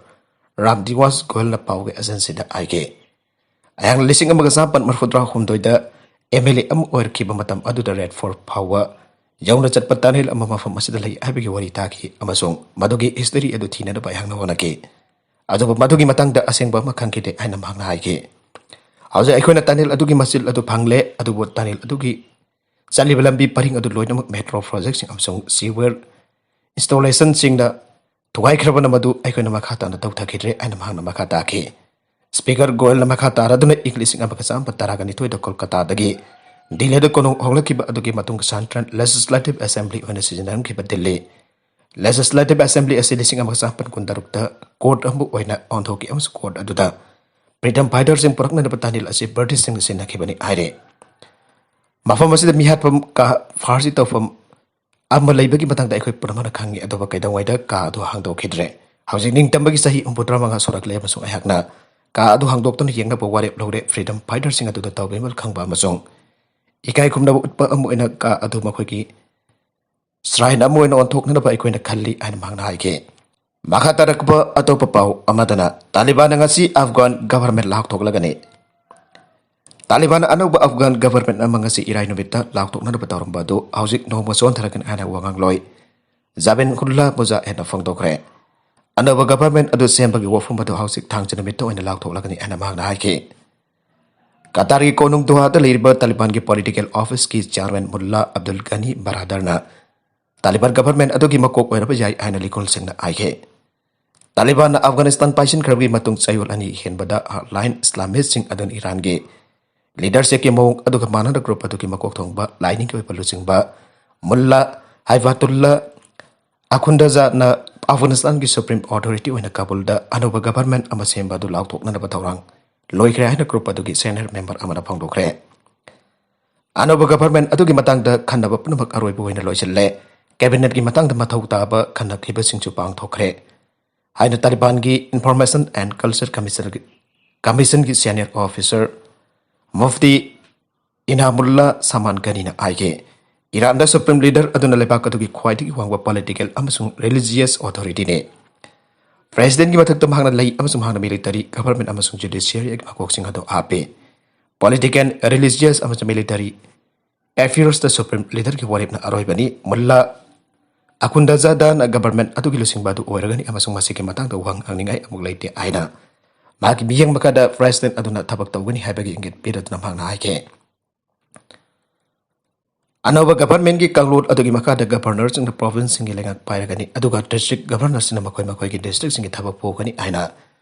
Ram Niwas ꯒꯣꯌꯜꯅ ꯄꯥꯎꯒꯤ ꯑꯦꯖꯦꯟꯁꯤꯗ ꯍꯥꯏꯈꯤ꯫ ꯑꯩꯍꯥꯛꯅ ꯂꯤꯁꯤꯡ ꯑꯃꯒ ꯆꯥꯃꯥꯄꯟ ꯃꯔꯤꯐꯨꯇꯔꯥ ꯍꯨꯝꯗꯣꯏꯗ ꯑꯦꯝ ꯑꯦꯜ ꯑꯦ ꯑꯃ ꯑꯣꯏꯔꯛꯈꯤꯕ ꯃꯇꯝ ꯑꯗꯨꯗ ꯔꯦꯗ ꯐꯣꯔꯠ ꯐꯥꯎꯕ ꯌꯧꯅ ꯆꯠꯄ ꯇꯅꯦꯜ ꯑꯃ ꯃꯐꯝ ꯑꯁꯤꯗ ꯂꯩ ꯍꯥꯏꯕꯒꯤ ꯋꯥꯔꯤ ꯇꯥꯈꯤ ꯑꯃꯁꯨꯡ ꯃꯗꯨꯒꯤ ꯍꯤꯁꯇꯔꯤ ꯑꯗꯨ ꯊꯤꯅꯅꯕ ꯑꯩꯍꯥꯛꯅ ꯍꯣꯠꯅꯈꯤ꯫ ꯑꯗꯨꯕꯨ ꯃꯗꯨꯒꯤ ꯃꯇꯥꯡꯗ ꯑꯁꯦꯡꯕ ꯑꯃ ꯈꯪꯈꯤꯗꯦ ꯍꯥꯏꯅ ꯃꯍꯥꯛꯅ ꯍꯥꯏꯈꯤ꯫ ꯍꯧꯖꯤꯛ ꯑꯩꯈꯣꯏꯅ ꯇꯅꯦꯜ ꯑꯗꯨꯒꯤ ꯃꯆꯤꯜ ꯑꯗꯨ ꯐꯪꯂꯦ, ꯑꯗꯨꯕꯨ ꯇꯅꯦꯜ ꯑꯗꯨꯒꯤ ꯆꯠꯂꯤꯕ ꯂꯝꯕꯤ ꯄꯔꯤꯡ ꯑꯗꯨ ꯂꯣꯏꯅꯃꯛ ꯃꯦꯇ꯭ꯔꯣ ꯄ꯭ꯔꯣꯖꯦꯛꯁꯤꯡ ꯑꯃꯁꯨꯡ ꯁꯤꯋꯦꯔ ꯏꯟꯁꯇꯣꯂꯦꯁꯟꯁꯤꯡꯅ ꯊꯨꯒꯥꯏꯈ꯭ꯔꯕꯅ ꯃꯗꯨ ꯑꯩꯈꯣꯏꯅ ꯃꯈꯥ ꯇꯥꯅ ꯇꯧꯊꯈꯤꯗ꯭ꯔꯦ ꯍꯥꯏꯅ ꯃꯍꯥꯛꯅ ꯃꯈꯥ ꯇꯥꯈꯤ꯫ ꯁ꯭ꯄꯤꯀꯔ ꯒꯣꯌꯜꯅ ꯃꯈꯥ ꯇꯥꯔꯗꯨꯅ ꯏꯪ ꯂꯤꯁꯤꯡ ꯑꯃꯒ ꯆꯥꯃꯥꯄꯟ ꯇꯔꯥꯒ ꯅꯤꯊꯣꯏꯗ ꯀꯣꯜꯀꯇꯥꯗꯒꯤ ꯗꯤꯜꯂꯤꯗ ꯀꯣꯅꯨꯡ ꯍꯣꯡꯂꯛꯈꯤꯕ ꯑꯗꯨꯒꯤ ꯃꯇꯨꯡꯗ ꯁꯦꯟꯇ꯭ꯔꯦꯜ ꯂꯦꯖꯤꯁꯂꯦꯇꯤꯚ ꯑꯦꯁꯦꯝꯕ꯭ꯂꯤ ꯑꯣꯏꯅ ꯁꯤꯖꯤꯟꯅꯔꯝꯈꯤꯕ ꯗꯤꯜꯂꯤ ꯂꯦꯖꯤꯁꯂꯦꯇꯤꯚ ꯑꯦꯁꯦꯝꯕ꯭ꯂꯤ ꯑꯁꯤ ꯂꯤꯁꯤꯡ ꯑꯃꯒ ꯆꯥꯃꯥꯄꯟ ꯀꯨꯟꯇꯔꯨꯛꯇ ꯀꯣꯔꯠ ꯑꯃ ꯑꯣꯏꯅ ꯑꯣꯟꯊꯣꯛꯈꯤ ꯑꯃꯁꯨꯡ ꯀꯣꯔꯠ ꯑꯗꯨꯗ ꯐ꯭ꯔꯤꯗꯝ ꯐꯥꯏꯇꯔꯁꯤꯡ ꯄꯨꯔꯛꯅꯅꯕ ꯇꯥꯅꯤꯜ ꯑꯁꯤ ꯕ꯭ꯔꯤꯇꯤꯁꯁꯤꯡꯅ ꯁꯤꯖꯤꯟꯅꯈꯤꯕꯅꯤ ꯍꯥꯏꯔꯤ꯫ ꯃꯐꯝ ꯑꯁꯤꯗ ꯃꯤꯍꯥꯠꯐꯝ ꯀꯥ ꯐꯥꯔꯁꯤ ꯇꯧꯐꯝ ꯑꯃ ꯂꯩꯕꯒꯤ ꯃꯇꯥꯡꯗ ꯑꯩꯈꯣꯏ ꯄꯨꯝꯅꯃꯛꯅ ꯈꯪꯏ, ꯑꯗꯨꯕꯨ ꯀꯩꯗꯧꯉꯩꯗ ꯀꯥ ꯑꯗꯨ ꯍꯥꯡꯗꯣꯛꯈꯤꯗ꯭ꯔꯦ꯫ ꯍꯧꯖꯤꯛ ꯅꯤꯡꯇꯝꯕꯒꯤ ꯆꯍꯤ ꯍꯨꯝꯐꯨꯇꯔꯥꯃꯉꯥ ꯁꯨꯔꯛꯂꯦ ꯑꯃꯁꯨꯡ ꯑꯩꯍꯥꯛꯅ ꯀꯥ ꯑꯗꯨ ꯍꯥꯡꯗꯣꯛꯇꯨꯅ ꯌꯦꯡꯅꯕ ꯋꯥꯔꯦꯞ ꯂꯧꯔꯦ꯫ ꯐ꯭ꯔꯤꯗꯝ ꯐꯥꯏꯇꯔꯁꯤꯡ ꯑꯗꯨꯗ ꯇꯧꯕꯤꯃꯜ ꯈꯪꯕ ꯑꯃꯁꯨꯡ ꯏꯀꯥꯏ ꯈꯨꯝꯅꯕ ꯎꯠꯄ ꯑꯃ ꯑꯣꯏꯅ ꯀꯥ ꯑꯗꯨ ꯃꯈꯣꯏꯒꯤ ꯁ꯭ꯔꯥꯏꯟ ꯑꯃ ꯑꯣꯏꯅ ꯑꯣꯟꯊꯣꯛꯅꯅꯕ ꯑꯩꯈꯣꯏꯅ ꯈꯜꯂꯤ ꯍꯥꯏꯅ ꯃꯍꯥꯛꯅ ꯍꯥꯏꯈꯤ꯫ ꯃꯈꯥ ꯇꯥꯔꯛꯄ ꯑꯇꯣꯞꯄ ꯄꯥꯎ ꯑꯃꯗꯅ ꯇꯥꯂꯤꯕꯥꯟꯅ ꯉꯁꯤ ꯑꯐꯒꯥꯟ ꯒꯚꯔꯟꯃꯦꯟ ꯂꯥꯎꯊꯣꯛꯂꯒꯅꯤ꯫ ꯇꯥꯂꯤꯕꯥꯟꯅ ꯑꯅꯧꯕ ꯑꯐꯒꯥꯟ ꯒꯚꯔꯟꯃꯦꯟ ꯑꯃ ꯉꯁꯤ ꯏꯔꯥꯏ ꯅꯨꯃꯤꯠꯇ ꯂꯥꯎꯊꯣꯛꯅꯅꯕ ꯇꯧꯔꯝꯕ ꯑꯗꯨ ꯍꯧꯖꯤꯛ ꯅꯣꯡꯃ ꯆꯣꯟꯊꯔꯒꯅꯤ ꯍꯥꯏꯅ ꯋꯥꯉꯥꯡꯂꯣꯏ ꯖꯥꯕꯤꯟ ꯍꯨꯜꯂꯥ ꯃꯨꯖꯥꯍꯦꯗꯅ ꯐꯣꯡꯗꯣꯛꯈ꯭ꯔꯦ꯫ ꯑꯅꯧꯕ ꯒꯚꯔꯟꯃꯦꯟ ꯑꯗꯨ ꯁꯦꯝꯕꯒꯤ ꯋꯥꯐꯝ ꯑꯗꯨ ꯍꯧꯖꯤꯛ ꯊꯥꯡꯖ ꯅꯨꯃꯤꯠꯇ ꯑꯣꯏꯅ ꯂꯥꯎꯊꯣꯛꯂꯒꯅꯤ ꯍꯥꯏꯅ ꯃꯍꯥꯛꯅ ꯍꯥꯏꯈꯤ꯫ ꯀꯇꯥꯔꯒꯤ ꯀꯣꯅꯨꯡ ꯗꯣꯍꯥꯗ ꯂꯩꯔꯤꯕ ꯇꯥꯂꯤꯕꯥꯟꯒꯤ ꯄꯣꯂꯤꯇꯤꯀꯦꯜ ꯑꯣꯐꯤꯁꯀꯤ ꯆꯤꯌꯥꯔꯃꯦꯟ ꯃꯨꯜꯂꯥ ꯑꯕꯗꯨꯜ ꯒꯅꯤ ꯕꯔꯥꯗꯔꯅ ꯇꯥꯂꯤꯕꯥꯟ ꯒꯚꯔꯟꯃꯦꯟ ꯑꯗꯨꯒꯤ ꯃꯀꯣꯛ ꯑꯣꯏꯔꯕ ꯌꯥꯏ ꯍꯥꯏꯅ ꯂꯤꯈꯨꯜꯁꯤꯡꯅ ꯍꯥꯏꯈꯤ꯫ ꯇꯥꯂꯤꯕꯥꯟꯅ ꯑꯐꯒꯥꯅꯤꯁꯇꯥꯟ ꯄꯥꯏꯁꯤꯟꯈ꯭ꯔꯕꯒꯤ ꯃꯇꯨꯡ ꯆꯌꯣꯜ ꯑꯅꯤ ꯍꯦꯟꯕꯗ ꯍꯥꯔꯗꯂꯥꯏꯟ ꯏꯁꯂꯥꯃꯤꯁ꯭ꯠꯁꯤꯡ ꯑꯗꯨꯅ ꯏꯔꯥꯟꯒꯤ ꯂꯤꯗꯔꯁꯤꯞꯀꯤ ꯃꯑꯣꯡ ꯑꯗꯨꯒ ꯃꯥꯟꯅꯅ ꯒ꯭ꯔꯨꯞ ꯑꯗꯨꯒꯤ ꯃꯀꯣꯛ ꯊꯣꯡꯕ ꯂꯥꯏꯅꯤꯡꯒꯤ ꯑꯣꯏꯕ ꯂꯨꯆꯤꯡꯕ ꯃꯨꯜꯂꯥ ꯍꯥꯏꯕꯥꯇꯨꯜꯂꯥ ꯑꯈꯨꯟꯗꯖꯥꯗꯅ ꯑꯐꯒꯥꯅꯤꯁꯇꯥꯟꯒꯤ ꯁꯨꯄ꯭ꯔꯤꯝ ꯑꯣꯊꯣꯔꯤꯇꯤ ꯑꯣꯏꯅ ꯀꯥꯕꯨꯜꯗ ꯑꯅꯧꯕ ꯒꯚꯔꯟꯃꯦꯟ ꯑꯃ ꯁꯦꯝꯕ ꯑꯗꯨ ꯂꯥꯎꯊꯣꯛꯅꯅꯕ ꯊꯧꯔꯥꯡ ꯂꯣꯏꯈ꯭ꯔꯦ ꯍꯥꯏꯅ ꯒ꯭ꯔꯨꯞ ꯑꯗꯨꯒꯤ ꯁꯦꯅꯤꯌꯔ ꯃꯦꯝꯕꯔ ꯑꯃꯅ ꯐꯣꯡꯗꯣꯛꯈ꯭ꯔꯦ꯫ ꯑꯅꯧꯕ ꯒꯚꯔꯟꯃꯦꯟ ꯑꯗꯨꯒꯤ ꯃꯇꯥꯡꯗ ꯈꯟꯅꯕ ꯄꯨꯝꯅꯃꯛ ꯑꯔꯣꯏꯕ ꯑꯣꯏꯅ ꯂꯣꯏꯁꯤꯜꯂꯦ꯫ ꯀꯦꯕꯤꯅꯦꯠꯀꯤ ꯃꯇꯥꯡꯗ ꯃꯊꯧ ꯇꯥꯕ ꯈꯟꯅꯈꯤꯕꯁꯤꯡꯁꯨ ꯄꯥꯡꯊꯣꯛꯈ꯭ꯔꯦ ꯍꯥꯏꯅ ꯇꯥꯂꯤꯕꯥꯟꯒꯤ ꯏꯟꯐꯣꯔꯃꯦꯁꯟ ꯑꯦꯟ ꯀꯜꯆꯔ ꯀꯃꯤꯁꯟꯒꯤ, ꯀꯃꯤꯁꯟꯒꯤ ꯁꯦꯅꯤꯌꯔ ꯑꯣꯐꯤꯁꯔ ꯃꯨꯐꯇꯤ ꯏꯅꯥꯃꯨꯜꯂꯥ ꯁꯥꯃꯥꯟ ꯒꯅꯤꯅ ꯍꯥꯏꯈꯤ꯫ ꯏꯔꯥꯟꯗ ꯁꯨꯄ꯭ꯔꯤꯝ ꯂꯤꯗꯔ ꯑꯗꯨꯅ ꯂꯩꯕꯥꯛ ꯑꯗꯨꯒꯤ ꯈ꯭ꯋꯥꯏꯗꯒꯤ ꯋꯥꯡꯕ ꯄꯣꯂꯤꯇꯤꯀꯦꯜ ꯑꯃꯁꯨꯡ ꯔꯤꯂꯤꯖꯤꯌꯁ ꯑꯣꯊꯣꯔꯤꯇꯤꯅꯤ꯫ ꯄ꯭ꯔꯦꯁꯤꯗꯦꯟꯒꯤ ꯃꯊꯛꯇ ꯃꯍꯥꯛꯅ ꯂꯩ ꯑꯃꯁꯨꯡ ꯃꯍꯥꯛꯅ ꯃꯤꯂꯤꯇꯔꯤ, ꯒꯚꯔꯟꯃꯦꯟ ꯑꯃꯁꯨꯡ ꯖꯨꯗꯤꯁꯤꯌꯔꯤꯒꯤ ꯃꯀꯣꯛꯁꯤꯡ ꯑꯗꯨ ꯍꯥꯞꯄꯤ꯫ ꯄꯣꯂꯤꯇꯤꯀꯦꯜ, ꯔꯤꯂꯤꯖꯤꯌꯁ ꯑꯃꯁꯨꯡ ꯃꯤꯂꯤꯇꯔꯤ ꯑꯦꯐꯤꯌꯔꯁꯇ ꯁꯨꯄ꯭ꯔꯤꯝ ꯂꯤꯗꯔꯒꯤ ꯋꯥꯔꯦꯞꯅ ꯑꯔꯣꯏꯕꯅꯤ꯫ ꯃꯨꯜꯂꯥ ꯑꯈꯨꯟꯗꯖꯥꯗꯥꯅ ꯒꯚꯔꯟꯃꯦꯟ ꯑꯗꯨꯒꯤ ꯂꯨꯆꯤꯡꯕ ꯑꯗꯨ ꯑꯣꯏꯔꯒꯅꯤ ꯑꯃꯁꯨꯡ ꯃꯁꯤꯒꯤ ꯃꯇꯥꯡꯗ ꯋꯥ ꯉꯥꯡꯅꯤꯡꯉꯥꯏ ꯑꯃꯨꯛ ꯂꯩꯇꯦ ꯍꯥꯏꯅ ꯃꯍꯥꯛꯀꯤ ꯃꯤꯠꯌꯦꯡ ꯃꯈꯥꯗ ꯄ꯭ꯔꯦꯁꯤꯗꯦꯟ ꯑꯗꯨꯅ ꯊꯕꯛ ꯇꯧꯒꯅꯤ ꯍꯥꯏꯕꯒꯤ ꯏꯪꯒꯤꯠ ꯄꯤꯔꯗꯨꯅ ꯃꯍꯥꯛꯅ ꯍꯥꯏꯈꯤ꯫ ꯑꯅꯧꯕ ꯒꯚꯔꯟꯃꯦꯟꯠꯀꯤ ꯀꯥꯡꯂꯣꯟ ꯑꯗꯨꯒꯤ ꯃꯈꯥꯗ ꯒꯚꯔꯅꯔꯁꯤꯡꯅ ꯄ꯭ꯔꯣꯚꯤꯟꯁꯁꯤꯡꯒꯤ ꯂꯩꯉꯥꯛ ꯄꯥꯏꯔꯒꯅꯤ, ꯑꯗꯨꯒ ꯗꯤꯁꯇ꯭ꯔꯤꯛ ꯒꯚꯔꯅꯔꯁꯤꯡꯅ ꯃꯈꯣꯏ ꯃꯈꯣꯏꯒꯤ ꯗꯤꯁꯇ꯭ꯔꯤꯛꯁꯤꯡꯒꯤ ꯊꯕꯛ ꯄꯨꯒꯅꯤ ꯍꯥꯏꯅ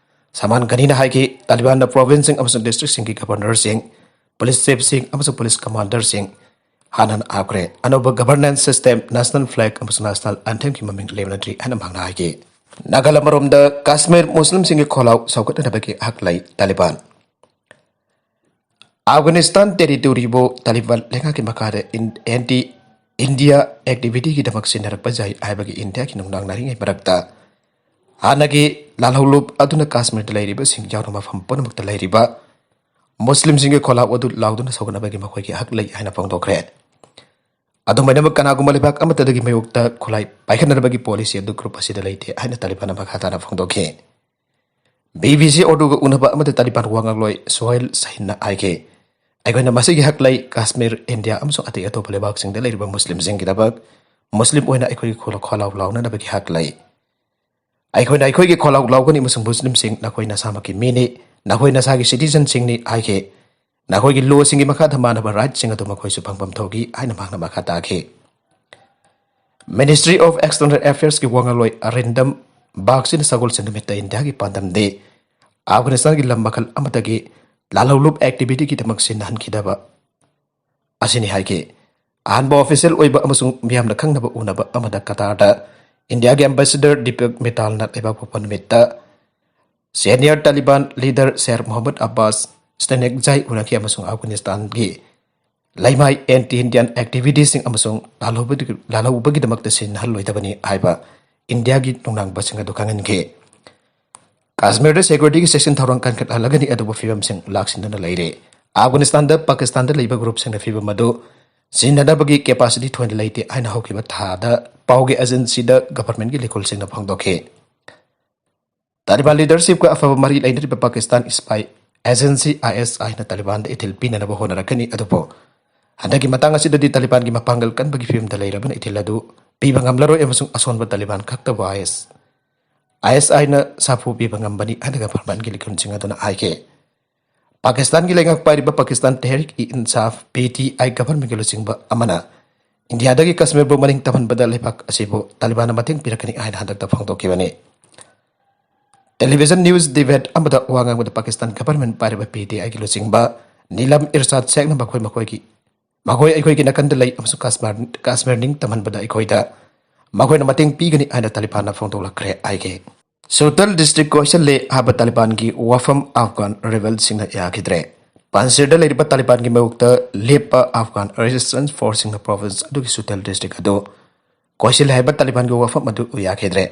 ꯁꯃꯥꯟ ꯘꯅꯤꯅ ꯍꯥꯏꯈꯤ꯫ ꯇꯥꯂꯤꯕꯥꯟꯅ ꯄ꯭ꯔꯣꯚꯤꯟꯁꯁꯤꯡ ꯑꯃꯁꯨꯡ ꯗꯤꯁꯇ꯭ꯔꯤꯛꯁꯤꯡꯒꯤ ꯒꯚꯔꯅꯔꯁꯤꯡ, ꯄꯨꯂꯤꯁ ꯆꯤꯐꯁꯤꯡ ꯑꯃꯁꯨꯡ ꯄꯨꯂꯤꯁ ꯀꯃꯥꯟꯗꯔꯁꯤꯡ ꯍꯥꯟꯅ ꯍꯥꯞꯈ꯭ꯔꯦ꯫ ꯑꯅꯧꯕ ꯒꯚꯔꯅꯦꯟꯁ ꯁꯤꯁꯇꯦꯝ, ꯅꯦꯁꯅꯦꯜ ꯐ꯭ꯂꯦꯒ ꯑꯃꯁꯨꯡ ꯅꯦꯁꯅꯦꯜ ꯑꯦꯟꯊꯦꯝꯒꯤ ꯃꯃꯤꯡ ꯂꯦꯞꯅꯗ꯭ꯔꯤ ꯍꯥꯏꯅ ꯃꯍꯥꯛꯅ ꯍꯥꯏꯈꯤ꯫ ꯅꯥꯒꯥꯂꯦꯟ ꯑꯃꯔꯣꯝꯗ ꯀꯥꯁꯃꯤꯔ ꯃꯨꯁꯂꯤꯝꯁꯤꯡꯒꯤ ꯈꯣꯜꯂꯥꯎ ꯁꯧꯒꯠꯅꯅꯕꯒꯤ ꯍꯛ ꯂꯩ ꯇꯥꯂꯤꯕꯥꯟ꯫ ꯑꯐꯒꯥꯅꯤꯁꯇꯥꯟ ꯇꯦꯔꯤꯇꯣꯔꯤꯕꯨ ꯇꯥꯂꯤꯕꯥꯟ ꯂꯩꯉꯥꯛꯀꯤ ꯃꯈꯥꯗ ꯏꯟ-, ꯑꯦꯟꯇꯤ ꯏꯟꯗꯤꯌꯥ ꯑꯦꯛꯇꯤꯚꯤꯇꯤꯒꯤꯗꯃꯛ ꯁꯤꯟꯅꯔꯛꯄ ꯌꯥꯏ ꯍꯥꯏꯕꯒꯤ ꯏꯟꯗꯤꯌꯥꯒꯤ ꯅꯨꯡꯅꯥꯡ ꯅꯥꯔꯤꯉꯩ ꯃꯔꯛꯇ ꯍꯥꯟꯅꯒꯤ ꯂꯥꯜꯍꯧꯂꯨꯞ ꯑꯗꯨꯅ ꯀꯥꯁꯃꯤꯔꯗ ꯂꯩꯔꯤꯕꯁꯤꯡ ꯌꯥꯎꯅ ꯃꯐꯝ ꯄꯨꯝꯅꯃꯛꯇ ꯂꯩꯔꯤꯕ ꯃꯨꯁꯂꯤꯝꯁꯤꯡꯒꯤ ꯈꯣꯜꯂꯥꯎ ꯑꯗꯨ ꯂꯥꯎꯗꯨꯅ ꯁꯧꯒꯠꯅꯕꯒꯤ ꯃꯈꯣꯏꯒꯤ ꯍꯛ ꯂꯩ ꯍꯥꯏꯅ ꯐꯣꯡꯗꯣꯛꯈ꯭ꯔꯦ꯫ ꯑꯗꯨꯝ ꯑꯣꯏꯅꯃꯛ, ꯀꯅꯥꯒꯨꯝꯕ ꯂꯩꯕꯥꯛ ꯑꯃꯠꯇꯗꯒꯤ ꯃꯥꯌꯣꯛꯇ ꯈꯨꯠꯂꯥꯏ ꯄꯥꯏꯈꯠꯅꯅꯕꯒꯤ ꯄꯣꯂꯤꯁꯤ ꯑꯗꯨ ꯒ꯭ꯔꯨꯞ ꯑꯁꯤꯗ ꯂꯩꯇꯦ ꯍꯥꯏꯅ ꯇꯥꯂꯤꯕꯥꯟꯅ ꯃꯈꯥ ꯇꯥꯅ ꯐꯣꯡꯗꯣꯛꯈꯤ꯫ ꯕꯤ ꯕꯤ ꯁꯤ ꯎꯔꯗꯨꯒ ꯎꯅꯕ ꯑꯃꯗ ꯇꯥꯂꯤꯕꯥꯟ ꯋꯥ ꯉꯥꯡꯂꯣꯏ ꯁꯣꯍꯦꯜ ꯁꯍꯤꯟꯅ ꯍꯥꯏꯈꯤ, "ꯑꯩꯈꯣꯏꯅ ꯃꯁꯤꯒꯤ ꯍꯛ ꯂꯩ, ꯀꯥꯁꯃꯤꯔ, ꯏꯟꯗꯤꯌꯥ ꯑꯃꯁꯨꯡ ꯑꯇꯩ ꯑꯇꯣꯞꯄ ꯂꯩꯕꯥꯛꯁꯤꯡꯗ ꯂꯩꯔꯤꯕ ꯃꯨꯁꯂꯤꯝꯁꯤꯡꯒꯤꯗꯃꯛ ꯃꯨꯁꯂꯤꯝ ꯑꯣꯏꯅ ꯑꯩꯈꯣꯏꯒꯤ ꯈꯣꯜ-, ꯈꯣꯜꯂꯥꯎ ꯂꯥꯎꯅꯅꯕꯒꯤ ꯍꯛ ꯂꯩ꯫ ꯑꯩꯈꯣꯏꯅ ꯑꯩꯈꯣꯏꯒꯤ ꯈꯣꯜꯂꯥꯎ ꯂꯥꯎꯒꯅꯤ ꯑꯃꯁꯨꯡ ꯃꯨꯁꯂꯤꯝꯁꯤꯡ, ꯅꯈꯣꯏ ꯅꯁꯥꯃꯛꯀꯤ ꯃꯤꯅꯤ, ꯅꯈꯣꯏ ꯅꯁꯥꯒꯤ ꯁꯤꯇꯤꯖꯟꯁꯤꯡꯅꯤ" ꯍꯥꯏꯈꯤ꯫ "ꯅꯈꯣꯏꯒꯤ ꯂꯣꯁꯤꯡꯒꯤ ꯃꯈꯥꯗ ꯃꯥꯟꯅꯕ ꯔꯥꯏꯠꯁꯤꯡ ꯑꯗꯨ ꯃꯈꯣꯏꯁꯨ ꯐꯪꯐꯝ ꯊꯣꯛꯏ" ꯍꯥꯏꯅ ꯃꯍꯥꯛꯅ ꯃꯈꯥ ꯇꯥꯈꯤ꯫ ꯃꯤꯅꯤꯁꯇ꯭ꯔꯤ ꯑꯣꯐ ꯑꯦꯛꯁꯇꯔꯅꯦꯜ ꯑꯦꯐꯤꯌꯔꯁꯀꯤ ꯋꯥ ꯉꯥꯡꯂꯣꯏ ꯑꯔꯤꯟꯗꯝ ꯕꯥꯒꯆꯤꯅ ꯁꯒꯣꯜꯁꯦꯟ ꯅꯨꯃꯤꯠꯇ ꯏꯟꯗꯤꯌꯥꯒꯤ ꯄꯥꯟꯗꯝꯗꯤ ꯑꯐꯒꯥꯅꯤꯁꯇꯥꯟꯒꯤ ꯂꯝ ꯃꯈꯜ ꯑꯃꯗꯒꯤ ꯂꯥꯜꯍꯧꯂꯨꯞ ꯑꯦꯛꯇꯤꯚꯤꯇꯤꯒꯤꯗꯃꯛ ꯁꯤꯟꯅꯍꯟꯈꯤꯗꯕ ꯑꯁꯤꯅꯤ ꯍꯥꯏꯈꯤ꯫ ꯑꯍꯥꯟꯕ ꯑꯣꯐꯤꯁꯤꯌꯦꯜ ꯑꯣꯏꯕ ꯑꯃꯁꯨꯡ ꯃꯤꯌꯥꯝꯅ ꯈꯪꯅꯕ ꯎꯅꯕ ꯑꯃꯗ ꯀꯇꯥꯔꯗ ꯏꯟꯗꯤꯌꯥꯒꯤ ꯑꯦꯝꯕꯦꯁꯦꯗꯔ ꯗꯤꯄꯛ ꯃꯤꯇꯥꯜꯅ ꯂꯩꯕꯥꯛꯄꯣꯛꯄ ꯅꯨꯃꯤꯠꯇ ꯁꯦꯅꯤꯌꯔ ꯇꯥꯂꯤꯕꯥꯟ ꯂꯤꯗꯔ ꯁꯦꯔ ꯃꯣꯍꯝꯃꯗ ꯑꯕꯥꯁ ꯁ꯭ꯇꯦꯅꯦꯛꯖꯥꯏ ꯎꯅꯈꯤ ꯑꯃꯁꯨꯡ ꯑꯐꯒꯥꯅꯤꯁꯇꯥꯟꯒꯤ ꯂꯩꯃꯥꯏ ꯑꯦꯟꯇꯤ ꯏꯟꯗꯤꯌꯥꯟ ꯑꯦꯛꯇꯤꯚꯤꯇꯤꯁꯤꯡ ꯑꯃꯁꯨꯡ ꯂꯥꯜꯍꯧꯕꯗꯨ-, ꯂꯥꯜꯍꯧꯕꯒꯤꯗꯃꯛꯇ ꯁꯤꯖꯤꯟꯅꯍꯜꯂꯣꯏꯗꯕꯅꯤ ꯍꯥꯏꯕ ꯏꯟꯗꯤꯌꯥꯒꯤ ꯅꯨꯡꯅꯥꯡꯕꯁꯤꯡ ꯑꯗꯨ ꯈꯪꯍꯟꯈꯤ꯫ ꯀꯥꯁꯃꯤꯔꯗ ꯁꯦꯀ꯭ꯌꯨꯔꯤꯇꯤꯒꯤ ꯆꯦꯛꯁꯤꯟ ꯊꯧꯔꯥꯡ ꯀꯟꯈꯠꯍꯜꯂꯒꯅꯤ, ꯑꯗꯨꯕꯨ ꯐꯤꯕꯝꯁꯤꯡ ꯂꯥꯛꯁꯤꯟꯗꯨꯅ ꯂꯩꯔꯦ꯫ ꯑꯐꯒꯥꯅꯤꯁꯇꯥꯟꯗ ꯄꯥꯀꯤꯁꯇꯥꯟꯗ ꯂꯩꯕ ꯒ꯭ꯔꯨꯞꯁꯤꯡꯅ ꯐꯤꯕꯝ ꯑꯗꯨ ꯁꯤꯖꯤꯟꯅꯅꯕꯒꯤ ꯀꯦꯄꯥꯁꯤꯇꯤ ꯊꯣꯏꯅ ꯂꯩꯇꯦ ꯍꯥꯏꯅ ꯍꯧꯈꯤꯕ ꯊꯥꯗ ꯄꯥꯎꯒꯤ ꯑꯦꯖꯦꯟꯁꯤꯗ ꯒꯚꯔꯟꯃꯦꯟꯠꯀꯤ ꯂꯩꯈꯣꯜꯁꯤꯡꯅ ꯐꯣꯡꯗꯣꯛꯈꯤ꯫ ꯇꯥꯂꯤꯕꯥꯟ ꯂꯤꯗꯔꯁꯤꯞꯀ ꯑꯐꯕ ꯃꯔꯤ ꯂꯩꯅꯔꯤꯕ ꯄꯥꯀꯤꯁꯇꯥꯟ ꯁ꯭ꯄꯥꯏ ꯑꯦꯖꯦꯟꯁꯤ ꯑꯥꯏ ꯑꯦꯁ ꯑꯥꯏꯅ ꯇꯥꯂꯤꯕꯥꯟꯗ ꯏꯊꯤꯜ ꯄꯤꯅꯅꯕ ꯍꯣꯠꯅꯔꯛꯀꯅꯤ, ꯑꯗꯨꯕꯨ ꯍꯟꯗꯛꯀꯤ ꯃꯇꯥꯡ ꯑꯁꯤꯗꯗꯤ ꯇꯥꯂꯤꯕꯥꯟꯒꯤ ꯃꯄꯥꯡꯒꯜ ꯀꯟꯕꯒꯤ ꯐꯤꯕꯝꯗ ꯂꯩꯔꯕꯅ ꯏꯊꯤꯜ ꯑꯗꯨ ꯄꯤꯕ ꯉꯝꯂꯔꯣꯏ ꯑꯃꯁꯨꯡ ꯑꯁꯣꯟꯕ ꯇꯥꯂꯤꯕꯥꯟ ꯈꯛꯇꯕꯨ ꯑꯥꯏ ꯑꯦꯁ, ꯑꯥꯏ ꯑꯦꯁ ꯑꯥꯏꯅ ꯁꯥꯐꯨ ꯄꯤꯕ ꯉꯝꯕꯅꯤ ꯍꯥꯏꯅ ꯒꯚꯔꯟꯃꯦꯟꯠꯀꯤ ꯂꯤꯈꯨꯟꯁꯤꯡ ꯑꯗꯨꯅ ꯍꯥꯏꯈꯤ꯫ ꯄꯥꯀꯤꯁꯇꯥꯟꯒꯤ ꯂꯩꯉꯥꯛ ꯄꯥꯏꯔꯤꯕ ꯄꯥꯀꯤꯁꯇꯥꯟ ꯇꯦꯍꯔꯤꯛ-ꯏ-ꯏꯟꯁꯥꯐ, ꯄꯤ ꯇꯤ ꯑꯥꯏ, ꯒꯚꯔꯟꯃꯦꯟꯠꯀꯤ ꯂꯨꯆꯤꯡꯕ ꯑꯃꯅ ꯏꯟꯗꯤꯌꯥꯗꯒꯤ ꯀꯁꯃꯤꯔꯕꯨ ꯃꯅꯤꯡ ꯇꯝꯍꯟꯕꯗ ꯂꯩꯕꯥꯛ ꯑꯁꯤꯕꯨ ꯇꯥꯂꯤꯕꯥꯟꯅ ꯃꯇꯦꯡ ꯄꯤꯔꯛꯀꯅꯤ ꯍꯥꯏꯅ ꯍꯟꯗꯛꯇ ꯐꯣꯡꯗꯣꯛꯈꯤꯕꯅꯤ꯫ Television news debate ꯑꯃꯗ ꯋꯥ ꯉꯥꯡꯕꯗ ꯄꯥꯀꯤꯁꯇꯥꯟ government ꯄꯥꯏꯔꯤꯕ P T I ꯒꯤ ꯂꯨꯆꯤꯡꯕ ꯅꯤꯂꯝ ꯏꯔꯁꯥꯗ ꯁꯦꯈꯅ ꯃꯈꯣꯏ ꯃꯈꯣꯏꯒꯤ ꯃꯈꯣꯏ ꯑꯩꯈꯣꯏꯒꯤ ꯅꯥꯀꯟꯗ ꯂꯩ ꯑꯃꯁꯨꯡ ꯀꯥꯁꯃꯤꯔ ꯀꯥꯁꯃꯤꯔ ꯅꯤꯡꯇꯝꯍꯟꯕꯗ ꯑꯩꯈꯣꯏꯗ ꯃꯈꯣꯏꯅ ꯃꯇꯦꯡ ꯄꯤꯒꯅꯤ ꯍꯥꯏꯅ ꯇꯥꯂꯤꯕꯥꯟꯅ ꯐꯣꯡꯗꯣꯛꯂꯛꯈ꯭ꯔꯦ ꯍꯥꯏꯈꯤ꯫ ꯁꯨꯇꯜ district ꯀꯣꯏꯁꯜꯂꯦ ꯍꯥꯏꯕ ꯇꯥꯂꯤꯕꯥꯟꯒꯤ ꯋꯥꯐꯝ ꯑꯐꯒꯥꯟ ꯔꯦꯕꯦꯜꯁꯤꯡꯅ ꯌꯥꯈꯤꯗ꯭ꯔꯦ꯫ ꯄꯥꯟꯖꯤꯔꯗ ꯂꯩꯔꯤꯕ ꯇꯥꯂꯤꯕꯥꯟꯒꯤ ꯃꯥꯌꯣꯛꯇ ꯂꯦꯞꯄ ꯑꯐꯒꯥꯟ resistance forceꯁꯤꯡꯅ province ꯑꯗꯨꯒꯤ ꯁꯨꯇꯜ district ꯑꯗꯨ ꯀꯣꯏꯁꯤꯜꯂꯦ ꯍꯥꯏꯕ ꯇꯥꯂꯤꯕꯥꯟꯒꯤ ꯋꯥꯐꯝ ꯑꯗꯨ ꯌꯥꯈꯤꯗ꯭ꯔꯦ꯫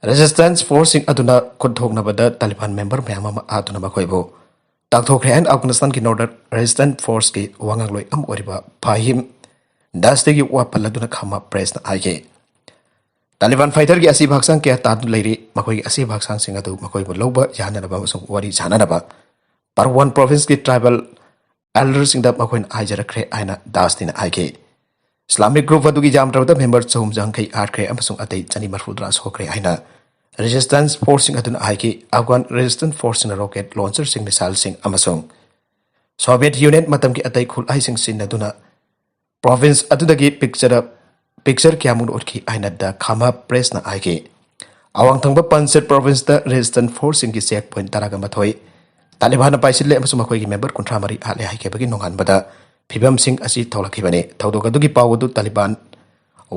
Resistance forceꯁꯤꯡ ꯑꯗꯨꯅ ꯈꯨꯠ ꯊꯣꯛꯅꯕꯗ ꯇꯥꯂꯤꯕꯥꯟ member ꯃꯌꯥꯝ ꯑꯃ ꯍꯥꯠꯇꯨꯅ ꯃꯈꯣꯏꯕꯨ ꯇꯥꯛꯊꯣꯛꯈ꯭ꯔꯦ ꯍꯥꯏꯅ ꯑꯐꯒꯥꯅꯤꯁꯇꯥꯟꯒꯤ Northern Resistance Forceꯀꯤ ꯋꯥꯉꯥꯡꯂꯣꯏ ꯑꯃ ꯑꯣꯏꯔꯤꯕ ꯐꯥꯍꯤꯝ ꯗꯥꯁꯇꯤꯒꯤ ꯋꯥ ꯄꯜꯂꯗꯨꯅ ꯈꯥꯃꯥ pressꯅ ꯍꯥꯏꯈꯤ꯫ ꯇꯥꯂꯤꯕꯥꯟ fighterꯒꯤ ꯑꯁꯤꯕ ꯍꯛꯆꯥꯡ ꯀꯌꯥ ꯇꯥꯗꯨꯅ ꯂꯩꯔꯤ꯫ ꯃꯈꯣꯏꯒꯤ ꯑꯁꯤꯕ ꯍꯛꯆꯥꯡꯁꯤꯡ ꯑꯗꯨ ꯃꯈꯣꯏꯕꯨ ꯂꯧꯕ ꯌꯥꯅꯅꯕ ꯑꯃꯁꯨꯡ ꯋꯥꯔꯤ ꯁꯥꯅꯅꯕ ꯄꯔꯋꯥꯟ provinceꯀꯤ tribal elderꯁꯤꯡꯗ ꯃꯈꯣꯏꯅ ꯍꯥꯏꯖꯔꯛꯈ꯭ꯔꯦ ꯍꯥꯏꯅ ꯗꯥꯁꯇꯤꯅ ꯍꯥꯏꯈꯤ꯫ Islamic group ꯑꯗꯨꯒꯤ ꯌꯥꯝꯗ꯭ꯔꯕꯗ member ꯆꯍꯨꯝ ꯌꯥꯡꯈꯩ ꯍꯥꯠꯈ꯭ꯔꯦ ꯑꯃꯁꯨꯡ ꯑꯇꯩ ꯆꯅꯤ ꯃꯔꯐꯨꯇꯔꯥ ꯁꯣꯛꯈ꯭ꯔꯦ ꯍꯥꯏꯅ Resistance Forceꯁꯤꯡ ꯑꯗꯨꯅ ꯍꯥꯏꯈꯤ꯫ Afghan Resistance Forceꯁꯤꯡꯅ rocket launcherꯁꯤꯡ, missileꯁꯤꯡ ꯑꯃꯁꯨꯡ Soviet Union ꯃꯇꯝꯒꯤ ꯑꯇꯩ ꯈꯨꯠꯂꯥꯏꯁꯤꯡ ꯁꯤꯖꯤꯟꯅꯗꯨꯅ province ꯑꯗꯨꯗꯒꯤ picture picture ꯀꯌꯥꯃꯨꯛ ꯎꯠꯈꯤ ꯍꯥꯏꯅ The Khama Pressꯅ ꯍꯥꯏꯈꯤ꯫ ꯑꯋꯥꯡ ꯊꯪꯕ ꯄꯟꯖꯥꯕ provinceꯇ Resistance Forceꯁꯤꯡꯒꯤ check point ꯇꯔꯥꯒ ꯃꯥꯊꯣꯏ ꯇꯥꯂꯤꯕꯥꯟꯅ ꯄꯥꯏꯁꯤꯜꯂꯦ ꯑꯃꯁꯨꯡ ꯃꯈꯣꯏꯒꯤ member ꯀꯨꯟꯊ꯭ꯔꯥ ꯃꯔꯤ ꯍꯥꯠꯂꯦ ꯍꯥꯏꯈꯤꯕꯒꯤ ꯅꯣꯡꯉꯥꯟꯕꯗ ꯐꯤꯕꯝꯁꯤꯡ ꯑꯁꯤ ꯊꯣꯛꯂꯛꯈꯤꯕꯅꯤ꯫ ꯊꯧꯗꯣꯛ ꯑꯗꯨꯒꯤ ꯄꯥꯎ ꯑꯗꯨ ꯇꯥꯂꯤꯕꯥꯟ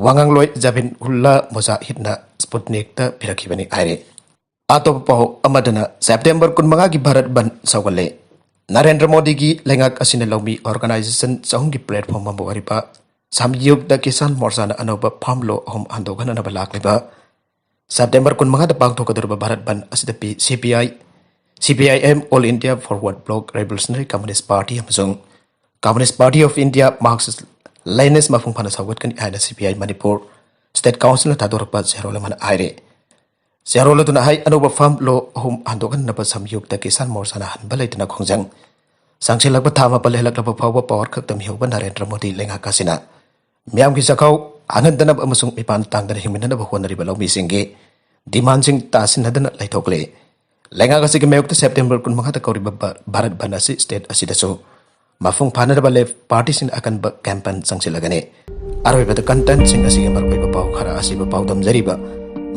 ꯋꯥꯉꯥꯡꯂꯣꯏ ꯖꯕꯤꯟ ꯎꯜꯂꯥ ꯃꯨꯖꯥꯍꯤꯗꯅ Sputnikꯇ ꯄꯤꯔꯛꯈꯤꯕꯅꯤ ꯍꯥꯏꯔꯤ꯫ ꯑꯇꯣꯞꯄ ꯄꯥꯎ ꯑꯃꯗꯅ September ꯀꯨꯟꯃꯉꯥꯒꯤ ꯚꯥꯔꯠ ꯕꯟꯗ ꯁꯧꯒꯠꯂꯦ꯫ ꯅꯔꯦꯟꯗ꯭ꯔ ꯃꯣꯗꯤꯒꯤ ꯂꯩꯉꯥꯛ ꯑꯁꯤꯅ ꯂꯧꯃꯤ organization ꯆꯍꯨꯝꯒꯤ platform ꯑꯃ ꯑꯣꯏꯔꯤꯕ ꯁꯝꯌꯨꯛꯇ ꯀꯤꯁꯥꯟ ꯃꯣꯔꯆꯥꯅ ꯑꯅꯧꯕ farm law ꯑꯍꯨꯝ ꯍꯟꯗꯣꯛꯍꯟꯅꯅꯕ ꯂꯥꯛꯂꯤꯕ September ꯀꯨꯟꯃꯉꯥꯗ ꯄꯥꯡꯊꯣꯛꯀꯗꯧꯔꯤꯕ ꯚꯥꯔꯠ ꯕꯟꯗ ꯑꯁꯤꯗ ꯄꯤ-, C P I, C P I M, All India Forward Bloc, Revolutionary Communist Party ꯑꯃꯁꯨꯡ Communist Party of India, Marxist Leninist ꯃꯄꯨꯡ ꯐꯥꯅ ꯁꯧꯒꯠꯀꯅꯤ ꯍꯥꯏꯅ C P I Manipur State Councilꯅ ꯊꯥꯗꯣꯔꯛꯄ ꯆꯦꯔꯣꯜ ꯑꯃꯅ ꯍꯥꯏꯔꯤ꯫ ꯆꯦꯔꯣꯜ ꯑꯗꯨꯅ ꯍꯥꯏ, ꯑꯅꯧꯕ farm law ꯑꯍꯨꯝ ꯍꯟꯗꯣꯛꯍꯟꯅꯕ ꯁꯝꯌꯨꯛꯇ ꯀꯤꯁꯥꯟ ꯃꯣꯔꯆꯥꯅ ꯍꯟꯕ ꯂꯩꯇꯅ ꯈꯣꯡꯖꯪ ꯆꯪꯁꯤꯜꯂꯛꯄ ꯊꯥ ꯃꯥꯄꯜ ꯍꯦꯜꯂꯛꯂꯕ ꯐꯥꯎꯕ power ꯈꯛꯇ ꯃꯤꯍꯧꯕ ꯅꯔꯦꯟꯗ꯭ꯔ ꯃꯣꯗꯤ ꯂꯩꯉꯥꯛ ꯑꯁꯤꯅ ꯃꯤꯌꯥꯝꯒꯤ ꯆꯥꯛꯈꯥꯎ ꯍꯥꯡꯍꯟꯗꯅꯕ ꯑꯃꯁꯨꯡ ꯃꯤꯄꯥꯟ ꯇꯥꯡꯗꯅ ꯍꯤꯡꯃꯤꯟꯅꯅꯕ ꯍꯣꯠꯅꯔꯤꯕ ꯂꯧꯃꯤꯁꯤꯡꯒꯤ demandꯁꯤꯡ ꯇꯥꯁꯤꯟꯅꯗꯅ ꯂꯩꯊꯣꯛꯂꯤ꯫ ꯂꯩꯉꯥꯛ ꯑꯁꯤꯒꯤ ꯃꯥꯌꯣꯛꯇ September ꯀꯨꯟꯃꯉꯥꯗ ꯀꯧꯔꯤꯕ ꯚꯥ-, ꯚꯥꯔꯠ ꯕꯟꯗ ꯑꯁꯤ state ꯑꯁꯤꯗꯁꯨ ꯃꯄꯨꯡ ꯐꯥꯅꯅꯕ ꯂꯦꯐ ꯄꯥꯔꯇꯤꯁꯤꯡꯅ ꯑꯀꯟꯕ ꯀꯦꯝꯄꯦꯟ ꯆꯪꯁꯤꯜꯂꯒꯅꯤ꯫ ꯑꯔꯣꯏꯕꯗ ꯀꯟꯇꯦꯟꯁꯤꯡ ꯑꯁꯤꯒꯤ ꯃꯔꯨꯑꯣꯏꯕ ꯄꯥꯎ ꯈꯔ ꯑꯁꯤꯕꯨ ꯄꯥꯎꯗꯝꯖꯔꯤꯕ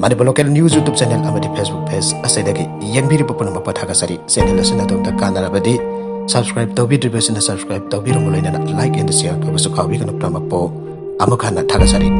Manipur local news YouTube channel ꯑꯃꯗꯤ Facebook ꯄꯦꯖ ꯑꯁꯤꯗꯒꯤ ꯌꯦꯡꯕꯤꯔꯤꯕ ꯄꯨꯝꯅꯃꯛꯄꯨ ꯊꯥꯒꯠꯆꯔꯤ꯫ ꯆꯦꯅꯦꯜ ꯑꯁꯤꯅ ꯑꯗꯣꯝꯗ ꯀꯥꯟꯅꯔꯕꯗꯤ subscribe ꯇꯧꯕꯤꯗ꯭ꯔꯤꯕꯁꯤꯡꯅ subscribe ꯇꯧꯕꯤꯔꯝꯃꯨ, ꯂꯣꯏꯅꯅ like and share ꯇꯧꯕꯁꯨ ꯀꯥꯎꯕꯤꯒꯅꯨ꯫ ꯄꯨꯝꯅꯃꯛꯄꯨ ꯑꯃꯨꯛ ꯍꯟꯅ ꯊꯥꯒꯠꯆꯔꯤ꯫